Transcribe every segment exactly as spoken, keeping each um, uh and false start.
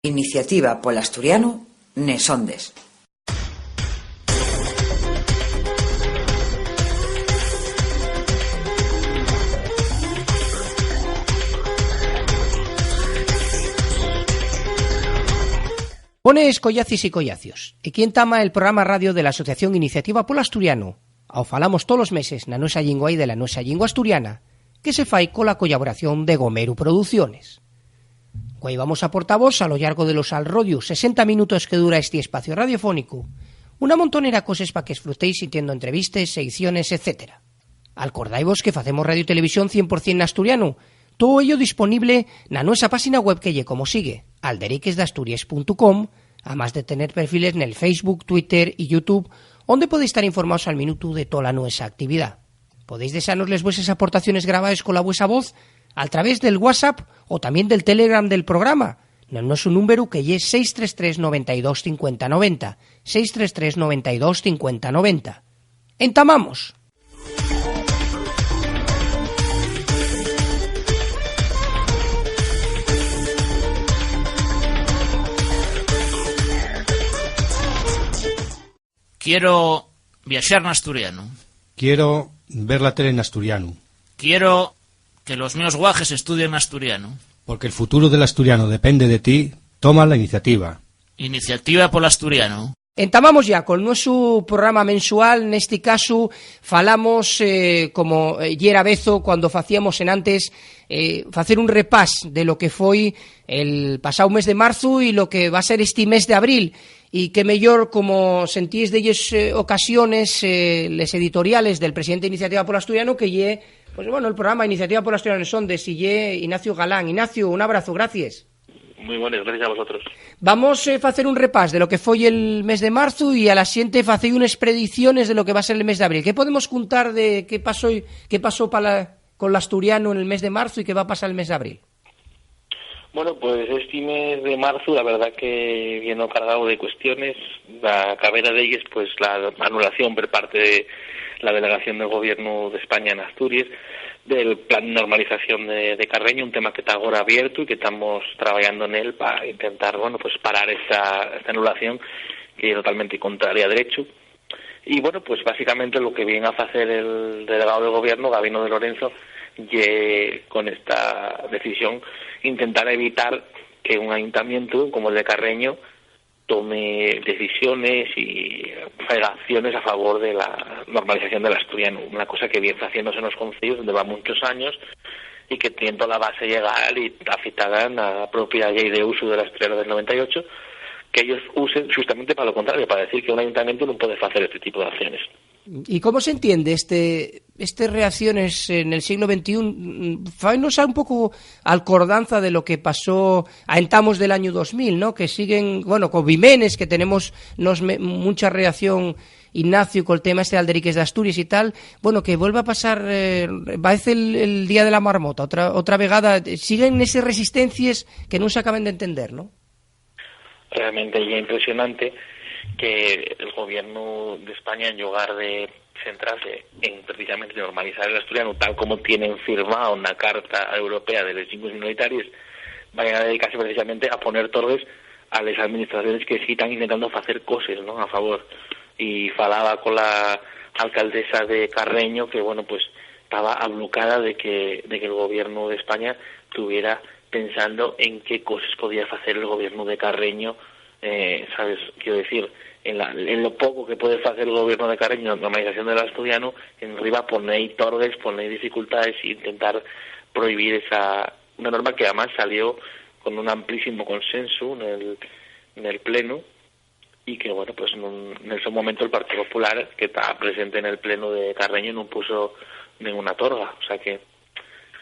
Iniciativa pol Asturianu nes Ondes. Bones, collacies y collacios. Equí entama el programa radio de la Asociación Iniciativa pol Asturianu. Ao falamos tolos meses na nuesa llingua y de la nuesa llingua asturiana, que se fai cola collaboración de Gomeru Producciones. Güei vamos a portavos a lo llargo de los alrodios sesenta minutos que dura esti espacio radiofónicu, una montonera coses pa qu'esfrutéis sintiendo entrevistes, seiciones, etcétera. Alcordaivos que facemos radio y televisión cien por cien n'asturianu, todo ello disponible na nuesa páxina web que ye como sigue, alderiquesdasturies punto com, amás de tener perfiles nel Facebook, Twitter y YouTube, onde podéis tar informaos al minutu de tola nuesa actividá. Podéis dexanos les vueses aportaciones grabaes cola vuesa voz al través del WhatsApp o tamién del Telegram del programa, nel nuesu númberu que ye seis tres tres, noventa y dos, cincuenta, noventa, seis tres tres, noventa y dos, cincuenta, noventa. ¡Entamamos! Quiero viaxar n'asturianu. Quiero ver la tele en asturiano. Quiero que los meos guajes estudien n'asturianu. Porque el futuro del asturiano depende de ti, toma la iniciativa. Iniciativa pol Asturianu. Entamamos ya col nuesu programa mensual. Nesti casu falamos, eh, como, eh, yera vezo cuando facíamos enantes, eh, facer un repás de lo que foi el pasao mes de marzu y lo que va ser esti mes d'abril. Y qué meyor, como sentís delles, eh, ocasiones, eh, les editoriales del presidente d'Iniciativa pol Asturianu, que ye, pues, bueno, el programa Iniciativa pol Asturianu en Ondes, y ye Ignacio Galán. Ignacio, un abrazo, gracies. Muy buenas, gracias a vosotros. Vamos, eh, facer un repás de lo que foi el mes de marzu y a la xente facéi unes predicciones de lo que va ser el mes d'abril. ¿Qué podemos contar de qué pasó, qué pasó pa la, con l'asturianu en el mes de marzu y qué va pasar el mes d'abril? Bueno, pues esti mes de marzu, la verdá que vieno cargao de cuestiones. La cabera d'elles, pues, la anulación per parte de la delegación del gobiernu d'España en Asturies del plan de normalización de, de Carreño, un tema que ta agora abiertu y que tamos trabayando nel pa intentar, bueno, pues, parar esta, esta anulación, que ye totalmente contraria a derechu. Y, bueno, pues, básicamente lo que vien a facer el delegao del gobierno, Gabino de Lorenzo, ye, con esta decisión, intentar evitar que un ayuntamientu como el de Carreño tome decisiones y faiga acciones a favor de la normalización del asturianu, una cosa que vien faciéndose en los conceyos desde va muchos años y que tien tola base llegal y ta citada na propia Llei d'Usu del Asturianu del noventa y ocho, que ellos usen justamente pa lo contrario, pa decir que un ayuntamientu nun puede facer este tipo d'acciones. ¿Y cómo se entiende este, estes reacciones en el siglo veintiún? Mm, fainos un poco alcordanza de lo que pasó a entamos del año dos mil, ¿no? Que siguen, bueno, con Bimenes, que tenemos nos me-, mucha reacción, Ignacio, col tema este de Alderiques d'Asturies y tal, bueno, que vuelve a pasar, eh, parece el, el día de la marmota, otra, otra vegada, eh, siguen eses resistencies que nun s'acaben d'entender, ¿no? Realmente ye impresionante que el gobiernu d'España, en llugar de centrase en precisamente normalizar el asturianu, tal como tienen firmao na Carta Europea de les Llingües Minoritaries, vayan a dedicase precisamente a poner torgues a les administraciones que sí tán intentando facer coses, ¿no?, a favor. Y falaba con la alcaldesa de Carreño que, bueno, pues, taba ablucada de que, de que el gobiernu d'España tuviera pensando en qué coses podía facer el gobiernu de Carreño, eh, ¿sabes? Quiero decir, en la, en lo poco que puede facer el gobiernu de Carreño na normalización del asturianu, en riba ponei torgues, ponei dificultaes y intentar prohibir esa, una norma que además salió con un amplísimo consenso en el, en el pleno, y que, bueno, pues, nun, nel so momentu el Partido Popular, que ta presente nel plenu de Carreño, nun puso nenguna torga, o sea que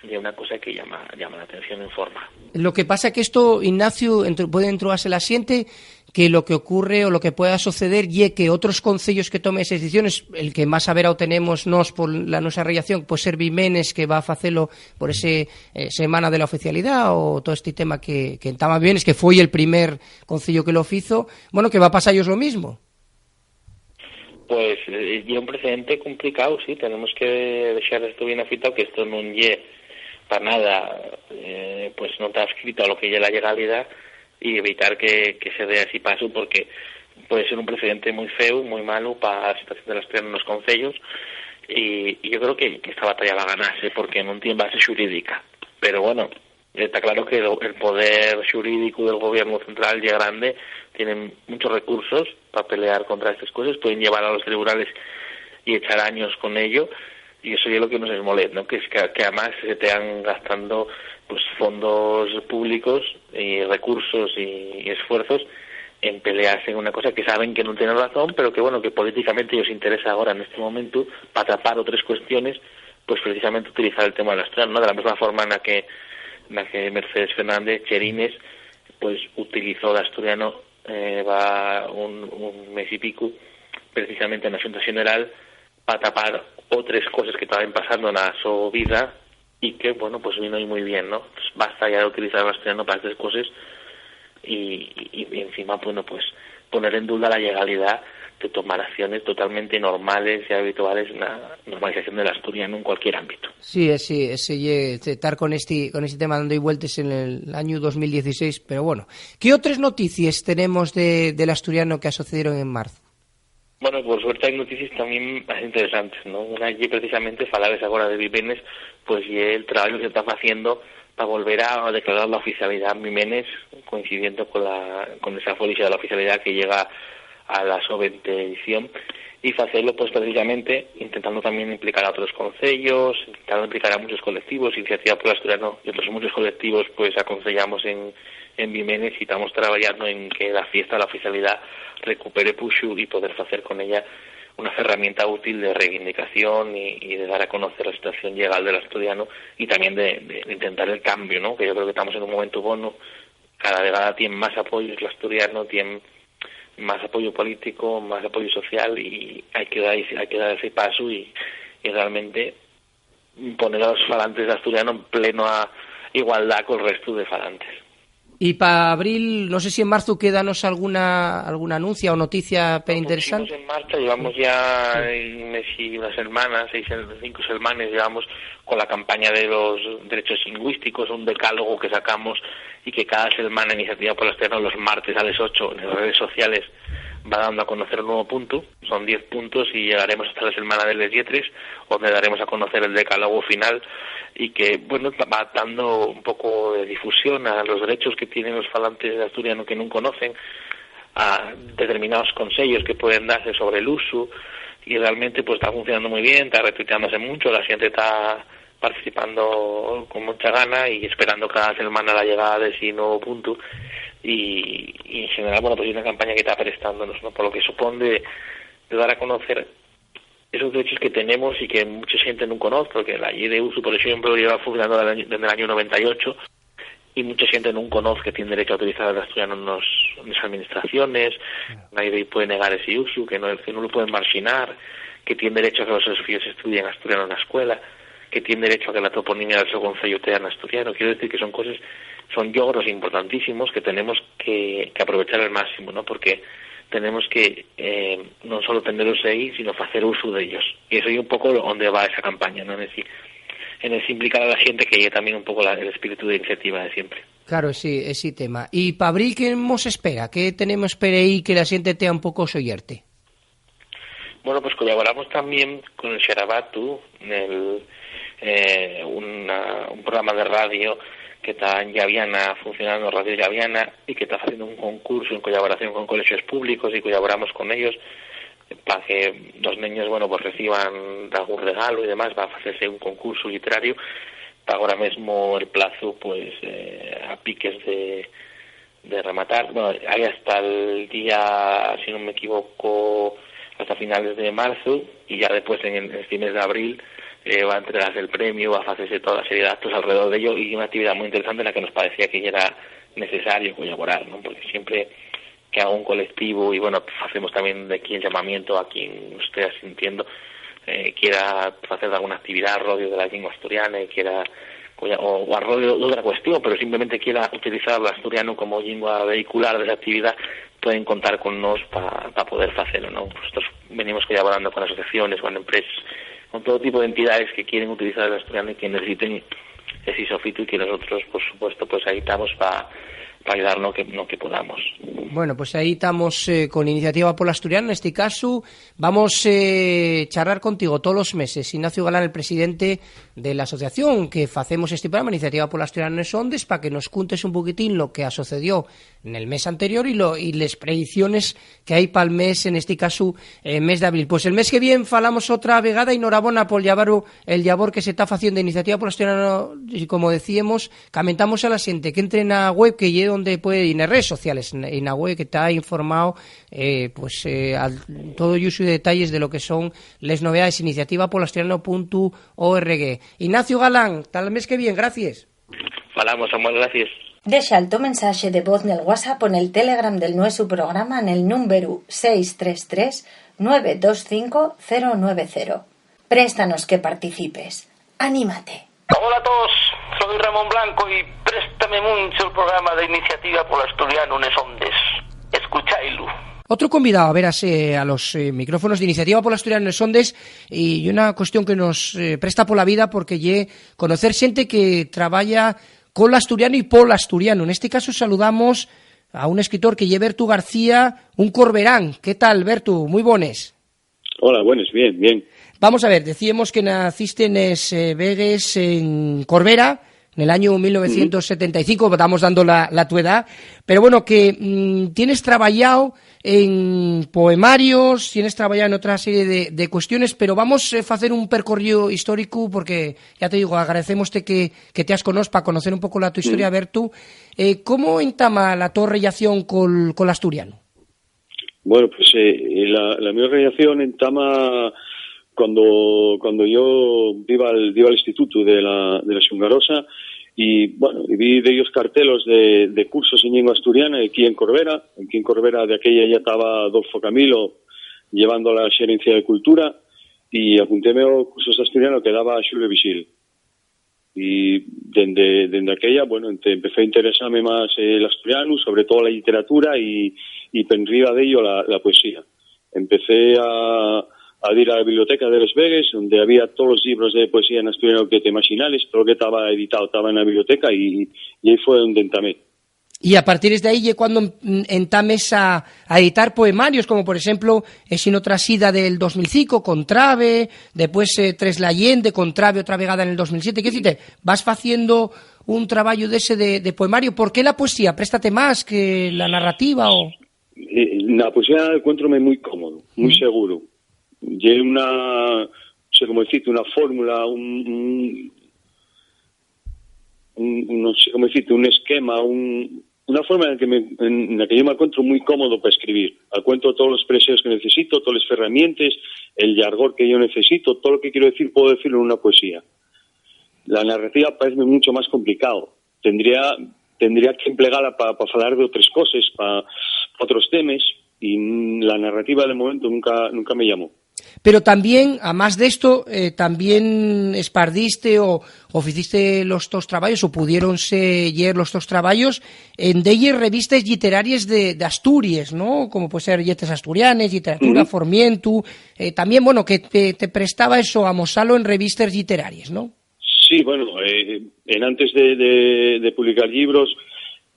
ye una cosa que llama, llama la atención en forma. Lo que pasa que esto, Ignacio, entru-, puede entrugarse la xente, que lo que ocurre o lo que pueda suceder ye que otros concellos que tomen esas decisiones, el que más averao tenemos nos por la nuestra relación, puede ser Bimenes, que va a facelo por ese, eh, Semana de la Oficialidá, o todo este tema que, que entama Bimenes, que foi el primer concello que lo fizo, bueno, que va pasar-yos lo mismo. Pues, eh, ye un precedente complicao, sí, tenemos que dexar esto bien afitao, que esto nun ye pa nada, eh, pues, non ta escrito a lo que ye la llegalidá, y evitar que, que se dé ese paso, porque puede ser un precedente muy feo, muy malo para la situación de l'asturianu en los concellos, y, y yo creo que, que esta batalla va a ganarse, porque no tiene base jurídica. Pero bueno, está claro que lo- el poder jurídico del gobierno central ya grande, tienen muchos recursos para pelear contra estas cosas, pueden llevar a los tribunales y echar años con ello, y eso es lo que nos esmolé, ¿no? Que es que, que además se están gastando, pues, fondos públicos y recursos y, y esfuerzos en pelearse en una cosa que saben que no tienen razón, pero que, bueno, que políticamente ellos interesa ahora en este momento para tapar otras cuestiones, pues precisamente utilizar el tema del asturiano, ¿no? De la misma forma en la que, en la que Mercedes Fernández Cherines, pues, utilizó el asturiano, eh, va un, un mes y pico, precisamente en la Junta General, para tapar otras cosas que estaban pasando en la su vida y que, bueno, pues vino y muy bien, ¿no? Pues basta ya de utilizar el asturiano para estas cosas y, y, y encima, bueno, pues poner en duda la legalidad de tomar acciones totalmente normales y habituales en la normalización del asturiano en cualquier ámbito. Sí, ese, ese ye, estar con este, con este tema dando vueltas en el año dos mil dieciséis, pero bueno. ¿Qué otras noticias tenemos de, del asturiano que sucedieron en marzo? Bueno, por suerte hay noticias también más interesantes, ¿no? Una ye precisamente, falabes ahora de Bimenes, pues, y el trabajo que se está haciendo para volver a declarar la oficialidad en Bimenes, coincidiendo con la, con esa política de la oficialidad que llega a la so veinte edición, y hacerlo, pues, precisamente intentando también implicar a otros concellos, intentando implicar a muchos colectivos. Iniciativa por l'Asturianu y otros muchos colectivos, pues, aconsellamos en, en Bimenes y estamos trabajando en que la fiesta de la oficialidad recupere puxu y poder hacer con ella una herramienta útil de reivindicación y, y de dar a conocer la situación legal del asturiano y también de, de intentar el cambio, ¿no? Que yo creo que estamos en un momento bueno, cada vegada tiene más apoyo el asturiano, tiene más apoyo político, más apoyo social y hay que dar, hay que dar ese paso y, y realmente poner a los falantes de asturiano en plena igualdad con el resto de falantes. Y pa abril, no sé si en marzo quédanos alguna, alguna anuncia o noticia pe interesante. Lo pusimos en marcha, llevamos ya un mes y unas semanas, seis, cinco semanas, llevamos con la campaña de los derechos lingüísticos, un decálogo que sacamos y que cada semana Iniciativa por l'Asturianu los martes a las ocho en las redes sociales va dando a conocer un nuevo punto. Son diez puntos y llegaremos hasta la semana del dieciséis, donde daremos a conocer el decálogo final y que, bueno, va dando un poco de difusión a los derechos que tienen los falantes de asturiano que no conocen, a determinados consejos que pueden darse sobre el uso, y realmente, pues, está funcionando muy bien, está retuiteándose mucho, la gente está participando con mucha gana y esperando cada semana la llegada de ese nuevo punto y, y en general, bueno, pues es una campaña que está prestándonos, ¿no? Por lo que supone de, de dar a conocer esos derechos que tenemos y que mucha gente no conoce, porque la ley de uso, por ejemplo, lleva funcionando desde el año, desde el año noventa y ocho y mucha gente no conoce que tiene derecho a utilizar el asturiano en los, en las administraciones, nadie puede negar ese uso, que no, que no lo pueden marginar, que tiene derecho a que los suyos estudien asturiano en la escuela, que tiene derecho a que la toponimia del su concello sea en asturiano. Quiero decir que son cosas, son logros importantísimos que tenemos que, que aprovechar al máximo, ¿no? Porque tenemos que, eh, no solo tenerlos ahí, sino hacer uso de ellos. Y eso es un poco donde va esa campaña, ¿no? En ese, en ese implicar a la gente, que es también un poco la, el espíritu de iniciativa de siempre. Claro, sí, ese tema. ¿Y pa abril qué mos espera? ¿Qué tenemos per ahí que la xente tea un poco soyerte? Bueno, pues colaboramos también con el Xarabatu, el, eh, una, un programa de radio que está en Llaviana, funcionando, Radio Llaviana, y que está haciendo un concurso en colaboración con colegios públicos y colaboramos con ellos para que los niños, bueno, pues reciban algún regalo y demás, va a hacerse un concurso literario. Está ahora mismo el plazo, pues, eh, a piques de, de rematar. Bueno, hay hasta el día, si no me equivoco, hasta finales de marzo, y ya después en, el, en este mes de abril, eh, va a entregarse el premio, va a hacerse toda la serie de actos alrededor de ello, y una actividad muy interesante en la que nos parecía que ya era necesario colaborar, ¿no? Porque siempre que haga un colectivo, y bueno, hacemos también de aquí el llamamiento a quien esté asintiendo, eh, quiera hacer alguna actividad a rollo de la lengua asturiana, y quiera, o, o a rollo de otra cuestión, pero simplemente quiera utilizar el asturiano como lengua vehicular de esa actividad, pueden contar con nos para pa poder hacerlo, ¿no? Nosotros venimos colaborando con asociaciones, con empresas, con todo tipo de entidades que quieren utilizar el asturiano y que necesiten ese sofitu, y que nosotros, por supuesto, pues ahí estamos para pa ayudar no que, no que podamos. Bueno, pues ahí tamos, eh, con Iniciativa pol Asturianu, nesti casu. Vamos, eh, charrar contigo tolos meses, Ignacio Galán, el presidente de la asociación que facemos esti programa, Iniciativa pol Asturianu nes Ondes, pa que nos cuntes un poquitín lo que asocedió nel mes anterior y lo, y les predicciones que hai pal mes, nesti casu, eh, mes d'abril. Pues el mes que vien falamos otra vegada, y norabona pol llavaru, el llavor que se ta faciendo Iniciativa pol Asturianu, y como decíemos, camentamos a la xente que entre na web, que ye donde puede, y nas redes sociales, y na web que ta informao, eh, pues, eh, al, todo yusu y detalles de lo que son les novedades, iniciativa pol asturianu punto org. Ignacio Galán, tal mes que vien, gracias. Falamos, Samuel, gracias. Dexa el to mensaxe de voz nel WhatsApp o nel Telegram del nuesu programa nel númberu seis tres tres, nueve dos cinco, cero nueve cero. Préstanos que participes. ¡Anímate! Hola a todos, soy Ramón Blanco y préstame mucho el programa de Iniciativa pol Asturianu nes Ondes. Escuchailu. Otro convidado a ver a, a los, eh, micrófonos de Iniciativa pol Asturianu nes Ondes, y una cuestión que nos, eh, presta pola vida, porque ye conocer xente que trabaya col asturianu y pol asturianu. Nesti casu saludamos a un escritor que ye Bertu García, un corberán. ¿Qué tal, Bertu? Mui bones. Hola, buenas, bien, bien. Vamos a ver, decíamos que naciste nes, eh, Vegues, en Corbera, nel añu mil novecientos setenta y cinco, vamos dando la, la tu edá, pero bueno, que, mm, tienes trabayao en poemarios, tienes trabayao en otra serie de, de cuestiones, pero vamos, eh, facer un percorrío históricu porque, ya te digo, agradecémoste que, que teas con nós pa conocer un poco la tu historia, Bertu. Eh, ¿cómo entama la to rellación col, col asturianu? Bueno, pues, eh, la, la mi rellación entama cuando, cuando yo diba al, diba al institutu de la, de la Xungarosa y, bueno, y vi dellos cartelos de, de cursos en llingua asturiana aquí en Corbera. Aquí en Corbera de aquella ya taba Adolfo Camilo llevando la xerencia de cultura y apuntéme a cursos d'asturianu que daba Xulio Vigil. Y dende, dende aquella, bueno, ente-, empecé a interesame más, eh, l'asturianu, sobre todo la lliteratura y, y penriba d'ello la, la poesía. Empecé a, a dir a la biblioteca de Les Vegues, onde había tolos llibros de poesía en asturianu que te imaxinales, tolo que taba editao taba na biblioteca y, y, y ahí fue onde entamé. Y a partir de ahí ye cuando en-, entames a, a editar poemarios, como por exemplo, eh, Sino Trasida del dos mil cinco, con Trabe, depués, eh, Tres la Llende, con Trabe otra vegada nel dos mil siete. Quiero dicirte, vas faciendo un trabayu d'ese de, de poemario. ¿Por qué la poesía? ¿Préstate más que la narrativa o? Eh, na poesía encuéntrome mui cómodo, mui seguro. Ye una, no sé cómo decirte, una fórmula, un, un, un, un, no sé cómo decirte, un esquema, un, una forma en la que me, en la que yo me encuentro muy cómodo para escribir. Encuentro todos los preseos que necesito, todas las herramientas, el yargor que yo necesito, todo lo que quiero decir, puedo decirlo en una poesía. La narrativa parece mucho más complicado. Tendría, tendría que emplegarla para falar de otras cosas, para otros temas, y, mm, la narrativa de momento nunca, nunca me llamó. Pero también, a más d'esto, eh, también espardiste o, o ficiste los tos trabayos, o pudiéronse lleer los tos trabayos, en delles revistes lliteraries de, d'Asturies, ¿no? Como puede ser Yetes Asturianes, Literatura, Ujú. Formientu, eh, también, bueno, que te, te prestaba eso, amosalo en revistes lliteraries, ¿no? Sí, bueno, eh, en antes de, de, de publicar libros,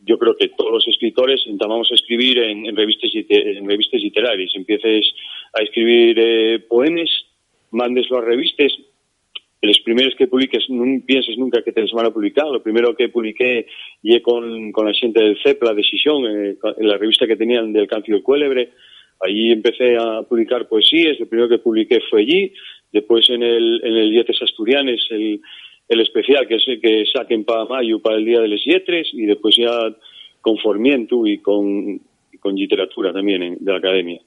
yo creo que todos los escritores entamamos a escribir en, en revistas llite-, en revistas literarias. Empieces a escribir, eh, poemes, mándeslo a revistas. Los primeros que publiques, nun pienses nunca que te les van a publicar. Lo primero que publiqué ye con, con la xente del CEPLA de Xixón, eh, en la revista que tenían del Cancio del Cuélebre. Allí empecé a publicar poesías. Lo primero que publiqué fue allí. Después en el, en el Yetes Asturianes, el, el especial que, se, que saquen pa mayu, pa el Día de les Lletres, y después ya con Formientu y con, y con literatura también, eh, de la Academia.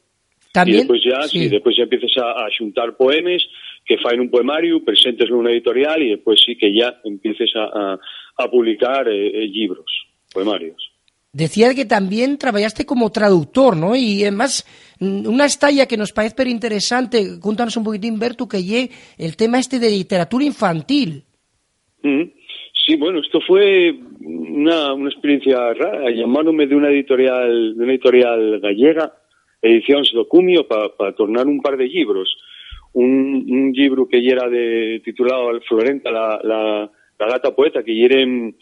También, y después ya, sí, sí, después ya empieces a, a xuntar poemes, que faen un poemario, presentes en una editorial y después sí que ya empieces a, a, a publicar, eh, eh, libros, poemarios. Decía que también trabajaste como traductor, ¿no? Y además, mm, una estaya que nos parece pero interesante, cuéntanos un poquitín, Bertu, que ye el tema este de literatura infantil. Mm. Sí, bueno, esto fue una, una experiencia rara. Llamáronme de una editorial, de una editorial gallega, Edicións do Cumio, pa, pa tornar un par de libros. Un, un libro que yera de, titulado Florenta, la, la, la gata poeta, que yeren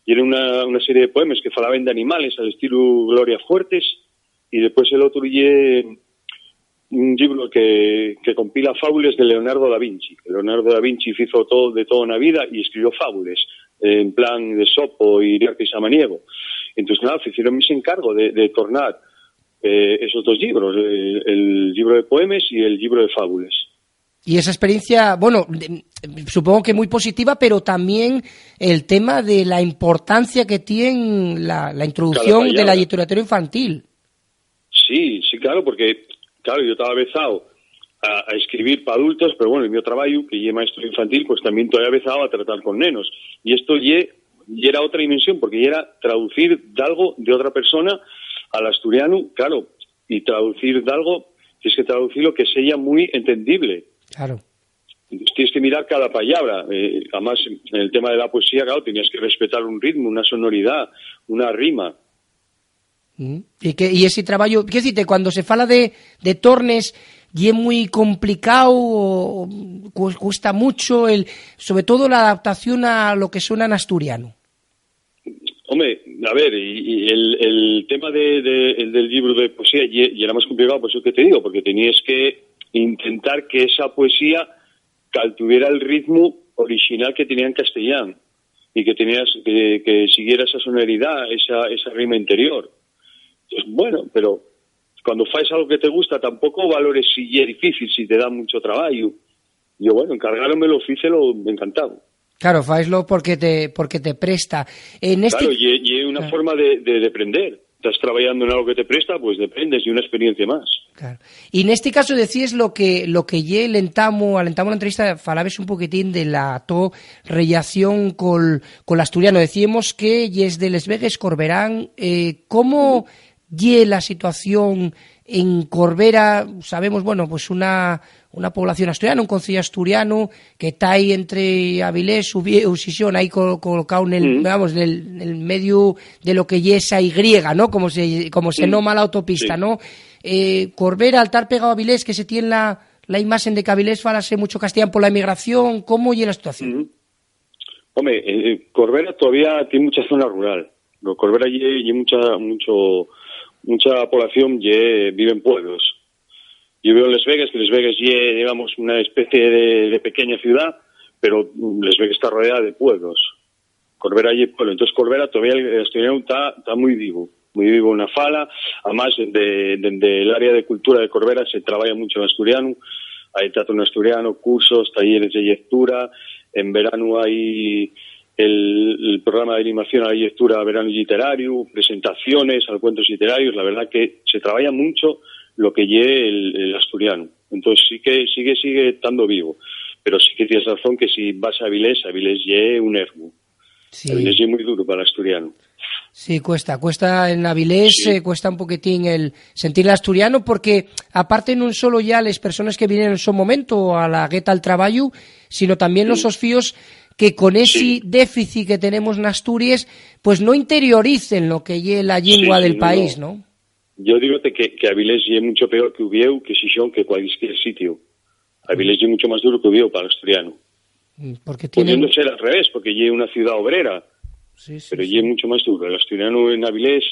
Y era una, una serie de poemes que falaben d'animales al estilu Gloria Fuertes, y depués el otru ye un llibru que, que compila fábules de Leonardo da Vinci. Leonardo da Vinci fizo todo, de todo na vida y escribió fábules, en plan de Sopo y Diarca y Samaniego. Entonces, nada, ficieronme ese encargo de, de tornar, eh, esos dos llibros, el, el llibru de poemes y el llibru de fábules. Y esa experiencia, bueno, de, supongo que muy positiva, pero también el tema de la importancia que tiene la, la introducción de la literatura infantil. Sí, sí, claro, porque, claro, yo estaba avezao a, a escribir pa adultos, pero bueno, el mío trabayu, que ye maestro infantil, pues también estoy avezao a tratar con nenos. Y esto ye, yera otra dimensión, porque yera traducir d'algo de otra persona al asturianu, claro, y traducir d'algo, tienes que traducir lo que sea muy entendible. Claro. Entonces, tienes que mirar cada palabra. Eh, además, en el tema de la poesía, claro, tenías que respetar un ritmo, una sonoridad, una rima. Mm. Y que, y ese trabajo, quiero decirte, cuando se fala de, de tornes, ¿ye muy complicado o, o cu-, cuesta mucho el, sobre todo la adaptación a lo que suena en asturiano? Hombre, a ver, y, y el, el tema de, de, el del libro de poesía ye, ye era más complicado, por eso que te digo, porque tenías que intentar que esa poesía caltuviera el ritmo original que tenía en castellán y que tenías que, que siguiera esa sonoridad, esa, esa rima interior. Pues bueno, pero cuando faes algo que te gusta, tampoco valores si ye difícil, si te da mucho trabajo. Yo, bueno, encargáronme, lo hice, lo encantado. Claro, faeslo porque te, porque te presta. En este Claro, y, y una Ah. forma de, de, de aprender. Estás trabajando en algo que te presta, pues deprendes, y una experiencia más. Claro. Y nesti caso decíes lo que, lo que ye el entamu, al entamu la entrevista, falabes un poquitín de la to rellación col, col asturiano. Decíemos que yes de Les Vegues, Corberán. Eh, ¿cómo Ujú. ye la situación en Corbera? Sabemos, bueno, pues una, una población asturiana, un concello asturiano que ta ahí entre Avilés, Uviéu, Xixón, ahí col-, colocao nel, Ujú. vamos, nel, nel medio de lo que ye esa Y, ¿no? Como se, como se Ujú. noma la autopista, Sí. ¿no? Eh, Corbera, al tar pegao a Avilés, que se tien la, la imaxen de que Avilés falase mucho castellán pola emigración, ¿cómo ye la situación? Ujú. Home, eh, eh, Corbera todavía tiene mucha zona rural. No, Corbera ye, ye mucha, mucho, mucha población ye, vive en pueblos. Yo vivo en Les Vegues, que Les Vegues ye, digamos, una especie de, de pequeña ciudad, pero, mm, Les Vegues está rodeada de pueblos. Corbera ye pueblo. Entonces, Corbera todavía el, el asturianu ta, ta mui vivo, mui vivo na fala. Además, dende, dende el área de cultura de Corbera se trabaya mucho en asturianu. Hai teatro en asturiano, cursos, talleres de llectura. En veranu hai el, el programa de animación a la lectura, verano literario, presentaciones, encuentros literarios. La verdad que se trabaya mucho lo que ye el, el asturiano. Entonces sí que, sí que sigue estando vivo, pero sí que tienes razón que si vas a Avilés, Avilés ye un ermu. Sí. Avilés ye muy duro para el asturiano. Sí, cuesta, cuesta en Avilés, Sí. eh, cuesta un poquitín el sentir el asturiano, porque aparte nun solo ya les personas que vinieron en su momento a la gueta al trabayu, sino también los Sí. sos fíos que con ese Sí. déficit que tenemos en Asturias, pues no interioricen lo que ye la Sí, lengua sí, del no, país, no. ¿no? Yo digo que, que Avilés ye mucho peor que Uviéu, que Xixón, que cualquier sitio. Avilés ye mucho más duro que Uviéu para el asturiano. Mm, porque Pudiendo tienen ser al revés, porque ye una ciudad obrera, Sí, sí, pero sí. ye mucho más duro. El asturiano en Avilés,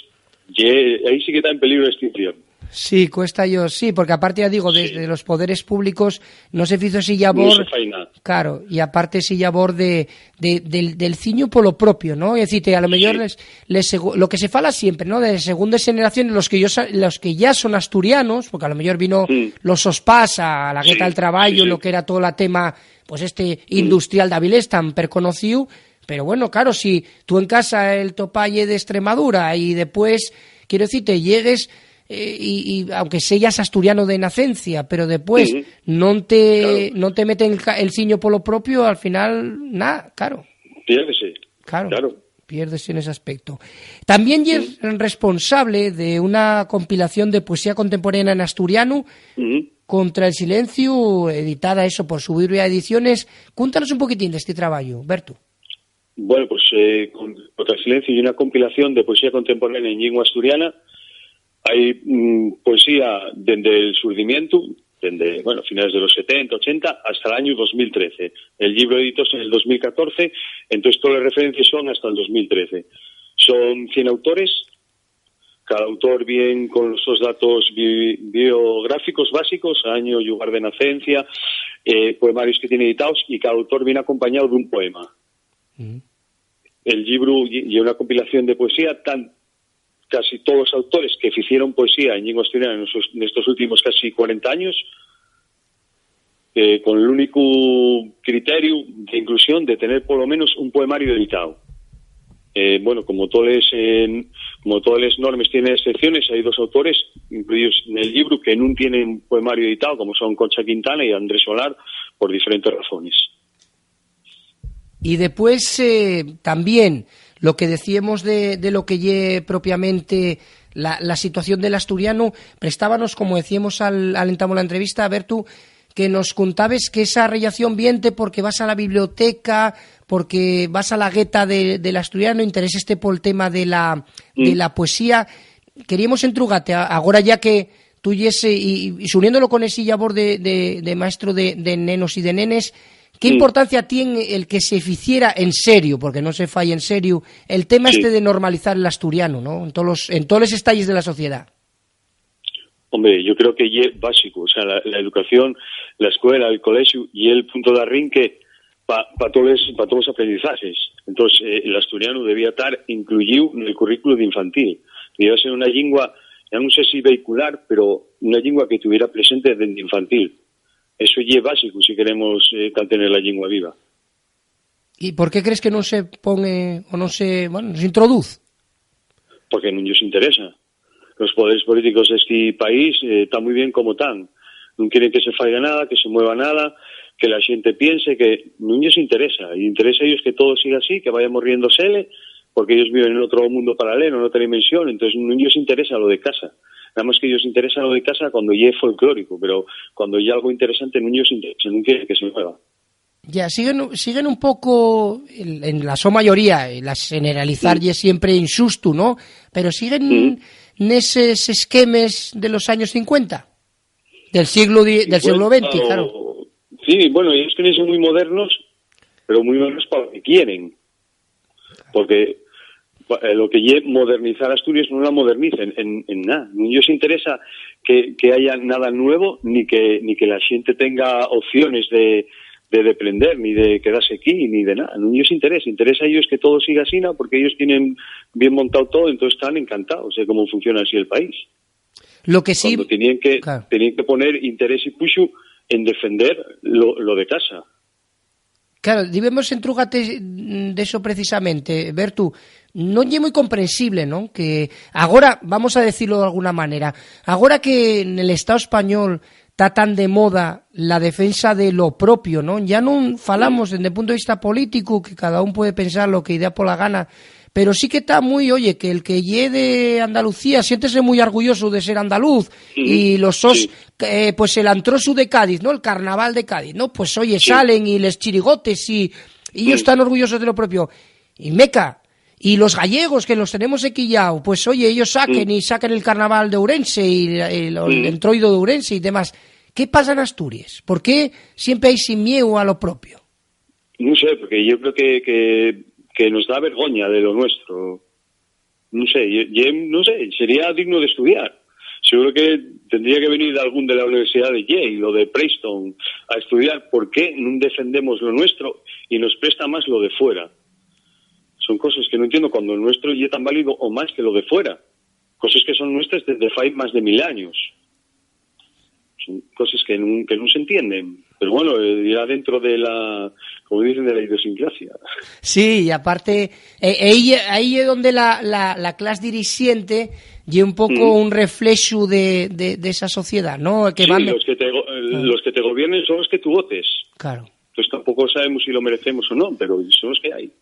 ye, ahí sí que está en peligro de extinción. Sí, cuesta yo, sí, porque aparte ya digo, Sí. desde los poderes públicos no se fizo ese Nun llabor, se fai nada. claro, y aparte ese llabor de, de, del, del ciño por lo propio, ¿no? Es decir, a lo mejor Sí. les, les segu-, lo que se fala siempre, ¿no? De segundas generaciones, los que yo sa-, los que ya son asturianos, porque a lo mejor vino Mm. los sos pas a la Sí, gueta del trabajo, sí, sí. lo que era todo la tema, pues este Mm. industrial de Avilés tan perconocido, pero bueno, claro, si tú en casa el to pa ye de Extremadura y después, quiero decir, te llegues, eh, y, y aunque seas asturiano de nacencia, pero después Ujú. no te, Claro. no te meten ca-, el ciño por lo propio, al final, nada, claro. Piérdese. Claro. Claro. Piérdese en ese aspecto. También es Ujú. responsable de una compilación de poesía contemporánea en asturiano, Ujú. Contra el silencio, editada eso por Suburbia Ediciones. Cuéntanos un poquitín de este trabajo, Bertu. Bueno, pues, eh, con-, Contra el silencio ye una compilación de poesía contemporánea en lengua asturiana. Hai, mm, poesía dende el Surdimientu, dende, bueno, finales de los setenta, ochenta, hasta el año dos mil trece. El llibru editouse en el dos mil catorce, entonces todas las referencias son hasta el dos mil trece. Son cien autores, cada autor viene con los sos datos bi-, biográficos básicos, año, llugar de nacencia, eh, poemarios que tiene editados, y cada autor viene acompañado de un poema. Mm. El llibru ye, ye una compilación de poesía, tan, casi todos los autores que hicieron poesía en lengua asturiana en esos, en estos últimos casi cuarenta años, eh, con el único criterio de inclusión de tener por lo menos un poemario editado. Eh, bueno, como toles, eh, como toles normes tienen excepciones, hay dos autores incluidos en el libro que no tienen poemario editado, como son Concha Quintana y Andrés Solar, por diferentes razones. Y después, eh, también lo que decíamos de, de lo que ye propiamente la, la situación del asturiano, prestábanos, como decíamos al, al entamo la entrevista, Bertu, que nos contabes que esa rellación viente porque vas a la biblioteca, porque vas a la gueta de, del asturiano, interésate pol tema de la, de la poesía. Queríamos entrugate, a-, agora ya que tú yes, eh, y, y xuniéndolo con esi llabor de, de, de maestro de, de nenos y de nenes, ¿qué importancia tiene el que se ficiera en serio, porque no se fai en serio, el tema este de normalizar el asturiano, ¿no? En todos los, en todos los estalles de la sociedad. Hombre, yo creo que ye básico, o sea, la, la educación, la escuela, el colegio, y el punto de arrinque pa, pa todos los, pa todos los aprendizajes. Entonces, eh, el asturiano debía estar incluido en el currículo de infantil. Debía ser una lengua, ya no sé si vehicular, pero una lengua que tuviera presente desde infantil. Eso ye básico si queremos, eh, mantener la lengua viva. ¿Y por qué crees que no se pone o no se, bueno, no se introduce? Porque no nos interesa. Los poderes políticos de este país, eh, están muy bien como están. No quieren que se faiga nada, que se mueva nada, que la gente piense, que no nos interesa. Y interesa a ellos que todo siga así, que vaya morriendo xente, porque ellos viven en otro mundo paralelo, en otra dimensión, entonces no nos interesa lo de casa. Nada más que ellos interesa lo de casa cuando ya es folclórico, pero cuando ya algo interesante no nos interesa, no quieren que se mueva. Ya, siguen, siguen un poco, en, en la so mayoría, y las generalizar ye siempre inxustu, ¿no? Pero siguen neses esquemes de los años cincuenta, del siglo di-, del siglo veinte, claro. Sí, bueno, ellos quieren ser muy modernos, pero muy modernos para lo que quieren. Porque, eh, lo que ye modernizar Asturias no la modernicen en, en nada. No ellos interesa que, que haya nada nuevo, ni que, ni que la gente tenga opciones de, de deprender, ni de quedarse aquí, ni de nada. No ellos interesa. Interesa a ellos que todo siga así, ¿no? Porque ellos tienen bien montado todo, entonces están encantados de cómo funciona así el país. Lo que sí, cuando tenían que, claro, tenían que poner interés y puxu en defender lo, lo de casa. Claro, debemos entrugate, mm, de eso precisamente, Bertu. Non ye moi comprensible, ¿non? Que agora, vamos a decirlo de alguna manera, agora que en el Estado español ta tan de moda la defensa de lo propio, ¿non? Ya non falamos dende el punto de vista político, que cada un puede pensar lo que idea pola gana, pero sí que ta muy, oye, que el que ye de Andalucía siéntese muy orgulloso de ser andaluz, y los sos, eh, pues el antrosu de Cádiz, ¿no? El carnaval de Cádiz, ¿no? Pues, oye, salen y les chirigotes y, y ellos están orgullosos de lo propio. Y meca, y los gallegos que los tenemos equillao, pues, oye, ellos saquen y saquen el carnaval de Ourense y el, el, el entroido de Ourense y demás. ¿Qué pasa en Asturias? ¿Por qué siempre hay sin miedo a lo propio? No sé, porque yo creo que, que, que nos da vergüenza de lo nuestro. No sé, yo, yo no sé, sería digno de estudiar. Seguro que tendría que venir algún de la Universidad de Yale o de Princeton a estudiar por qué no defendemos lo nuestro y nos presta más lo de fuera. Son cosas que no entiendo cuando lo nuestro ya es tan válido o más que lo de fuera. Cosas que son nuestras desde fai más de mil años. Son cosas que nun, que nun se entienden. Pero bueno, eh, irá dentro de la, como dicen, de la idiosincrasia. Sí, y aparte, eh, ahí, ahí es donde la, la, la clase dirigente ye un poco un reflexo de, de, de esa sociedad, ¿no? Que sí, van de los que te go-, los que te gobiernen son los que tú votes. Claro. Pues tampoco sabemos si lo merecemos o no, pero son los que hay.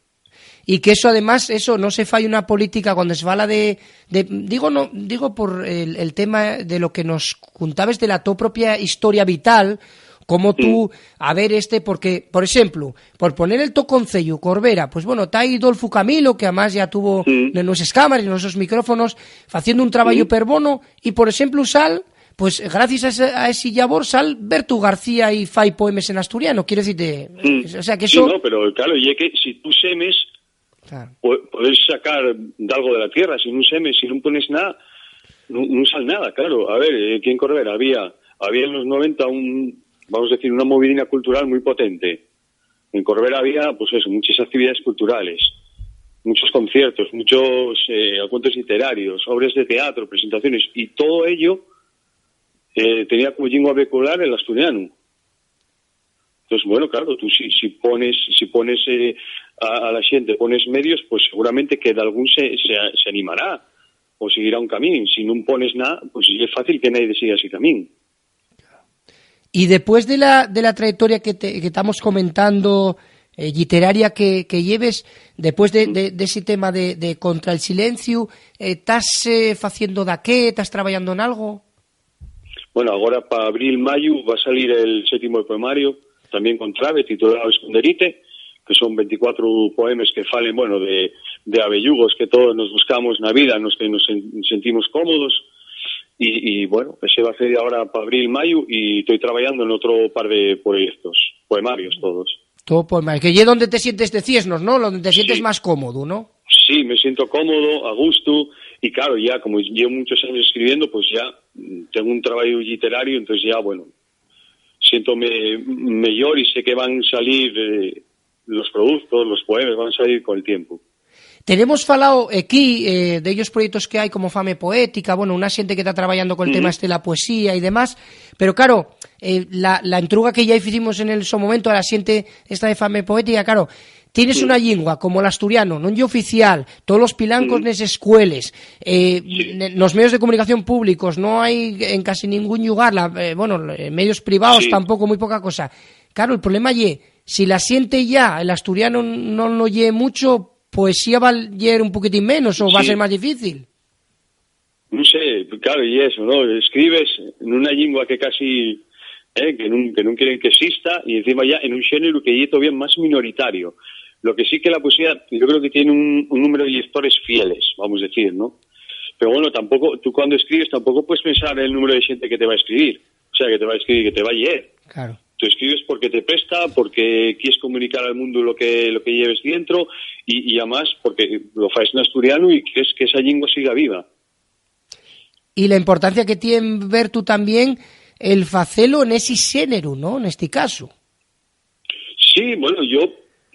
Y que eso, además, eso, no se fai una política cuando se fala de, de, digo, no, digo por el, el tema de lo que nos contabes de la to propia historia vital, como tú, a ver, este, porque, por exemplu, por poner el to concello, Corbera, pues bueno, ta ahí Dolfu Camilo, que además ya tuvo en nuestras cámaras, en nuestros micrófonos, haciendo un trabajo per bono, y, por exemplu, sal, Pues gracias a ese, a ese llabor sal Bertu García y fai poemes en asturiano, quiero decirte, mm, o sea que sí, eso no, pero claro, y es que si tú semes, claro, po-, podés sacar algo de la tierra, si no semes, si no pones nada, no, no sal nada, claro. A ver, eh, aquí en Corbera había, había en los noventa un, vamos a decir, una movidina cultural muy potente. En Corbera había, pues eso, muchas actividades culturales, muchos conciertos, muchos, eh, encuentros literarios, obras de teatro, presentaciones, y todo ello, eh, tenía como lengua vehicular el asturiano. Entonces, bueno, claro, tú si, si pones, si pones, eh, a, a la gente, pones medios, pues seguramente que algún se, se, se animará o seguirá un camino. Si no pones nada, pues es fácil que nadie siga ese camino. Y después de la, de la trayectoria que te, que estamos comentando, eh, literaria que, que lleves, después de, de, de ese tema de, de Contra el Silencio, eh, ¿estás, eh, faciendo daqué? ¿Estás trabajando en algo? Bueno, ahora pa abril, mayu va salir el séptimo poemario, también con Trabe, titulado Esconderite, que son veinticuatro poemes que falen, bueno, de, de abellugos que todos nos buscamos na vida, nos que nos sen-, sentimos cómodos. Y, y, bueno, ese va a ser ahora pa abril, mayu, y estoy trabajando en otro par de proyectos, poemarios todos. Todo poema, que ye donde te sientes, decíesnos, ¿no? Donde te sientes, sí, más cómodo, ¿no? Sí, me siento cómodo, a gusto, y claro, ya como llevo muchos años escribiendo, pues ya, mm, tengo un trabajo literario, entonces ya, bueno, siéntome mellor y sé que van salir, eh, los productos, los poemas van salir con el tiempo. Tenemos falao equí, eh, dellos proyectos que hai, como Fame Poética, bueno, una xente que ta trabayando col tema este de la poesía y demás, pero claro, eh, la, la entruga que ya hicimos en el so momento, a la xente esta de Fame Poética, claro, tienes una llingua como l'asturiano, non ye oficial, tolos pilancos nes escueles, eh, ne-, nos medios de comunicación públicos, no hai en casi ningún llugar, la, eh, bueno, en medios privados tampoco, muy poca cosa. Claro, el problema ye, si la xente ya, el asturiano non lo lle mucho, poesía va a lleer un poquitín menos o va a ser más difícil. No sé, claro, y eso, ¿no? Escribes en una lengua que casi, eh, que nun, que nun quieren que exista, y encima ya en un xénero que ye todavía más minoritario. Lo que sí que la poesía, yo creo que tiene un, un número de lectores fieles, vamos a decir, ¿no? Pero bueno, tampoco, tú cuando escribes tampoco puedes pensar en el número de gente que te va a escribir, o sea, que te va a escribir, que te va a leer. Claro. Tú escribes porque te presta, porque quieres comunicar al mundo lo que, lo que lleves dentro, y, y además porque lo faes en asturiano y quieres que esa lengua siga viva. Y la importancia que tien ver tú también el facelo nesi xéneru, ¿no? Nesti caso. Sí, bueno, yo,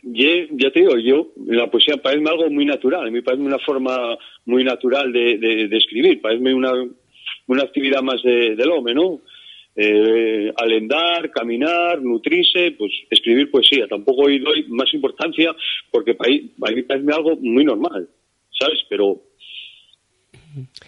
ye-, ya te digo, yo, la poesía parece algo muy natural, a mí parece una forma muy natural de, de, de escribir, parece una, una actividad más de, del home, ¿no? Eh, alendar, caminar, nutrirse, pues escribir poesía. Tampoco doy más importancia porque pa mí, pa mí parece algo muy normal, ¿sabes? Pero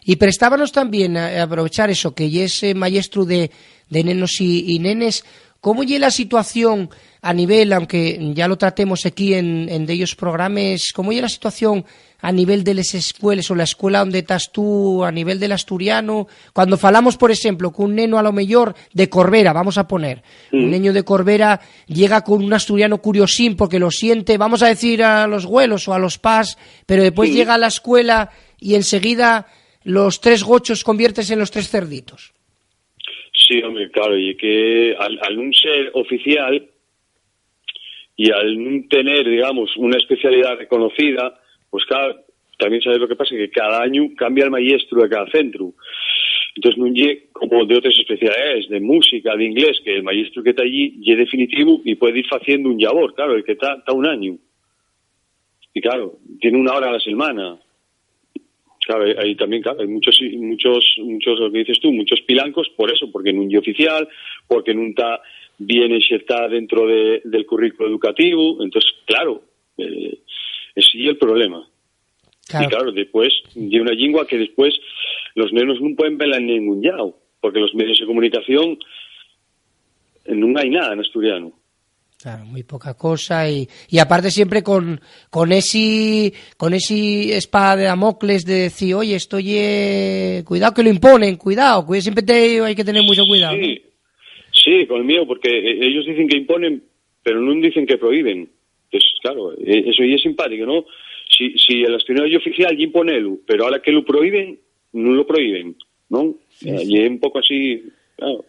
Y prestábanos también a, a aprovechar eso, que yes, eh, mayestru de, de nenos y, y nenes. ¿Cómo ye la situación a nivel, aunque ya lo tratemos aquí en, en dellos programes, cómo ye la situación a nivel de les escueles o la escuela onde tas tú, a nivel del asturiano? Cuando falamos, por exemplo, que un neno a lo mellor de Corbera, vamos a poner, un neño de Corbera llega con un asturiano curiosín porque lo siente, vamos a decir a los güelos o a los pas, pero después llega a la escuela y enseguida los tres gochos conviertes en los tres cerditos. Sí, hombre, claro, y que al, al nun ser oficial y al nun tener, digamos, una especialidad reconocida, pues claro, también sabes lo que pasa, que cada año cambia el maestro de cada centro. Entonces, nun ye como de otras especialidades, de música, de inglés, que el maestro que está allí ye definitivo y puede ir haciendo un llavor, claro, el que está, está un año. Y claro, tiene una hora a la semana. Claro, ahí también, claro, hay muchos, muchos, muchos, lo que dices tú, muchos pilancos por eso, porque nun ye oficial, porque nun está bien insertada dentro de, del currículo educativo. Entonces, claro, eh, ese es el problema. Claro. Y claro, después, de una lengua que después los nenos no pueden verla en ningún lado, porque los medios de comunicación, eh, no hay nada en asturiano. Claro, muy poca cosa y, y aparte siempre con, con esi, con esi espada de Damocles de decir, "Oye, esto ye, cuidado que lo imponen, cuidado, cuida-", siempre te, hay que tener mucho cuidado, ¿no? Sí, sí, con el miedo, porque, eh, ellos dicen que imponen, pero no dicen que prohíben. Pues claro, eh, eso ya es simpático, ¿no? Si, si el asturiano es oficial, ya imponelo, pero ahora que lo prohíben, no lo prohíben, ¿no? Sí, sí. Y es un poco así, claro.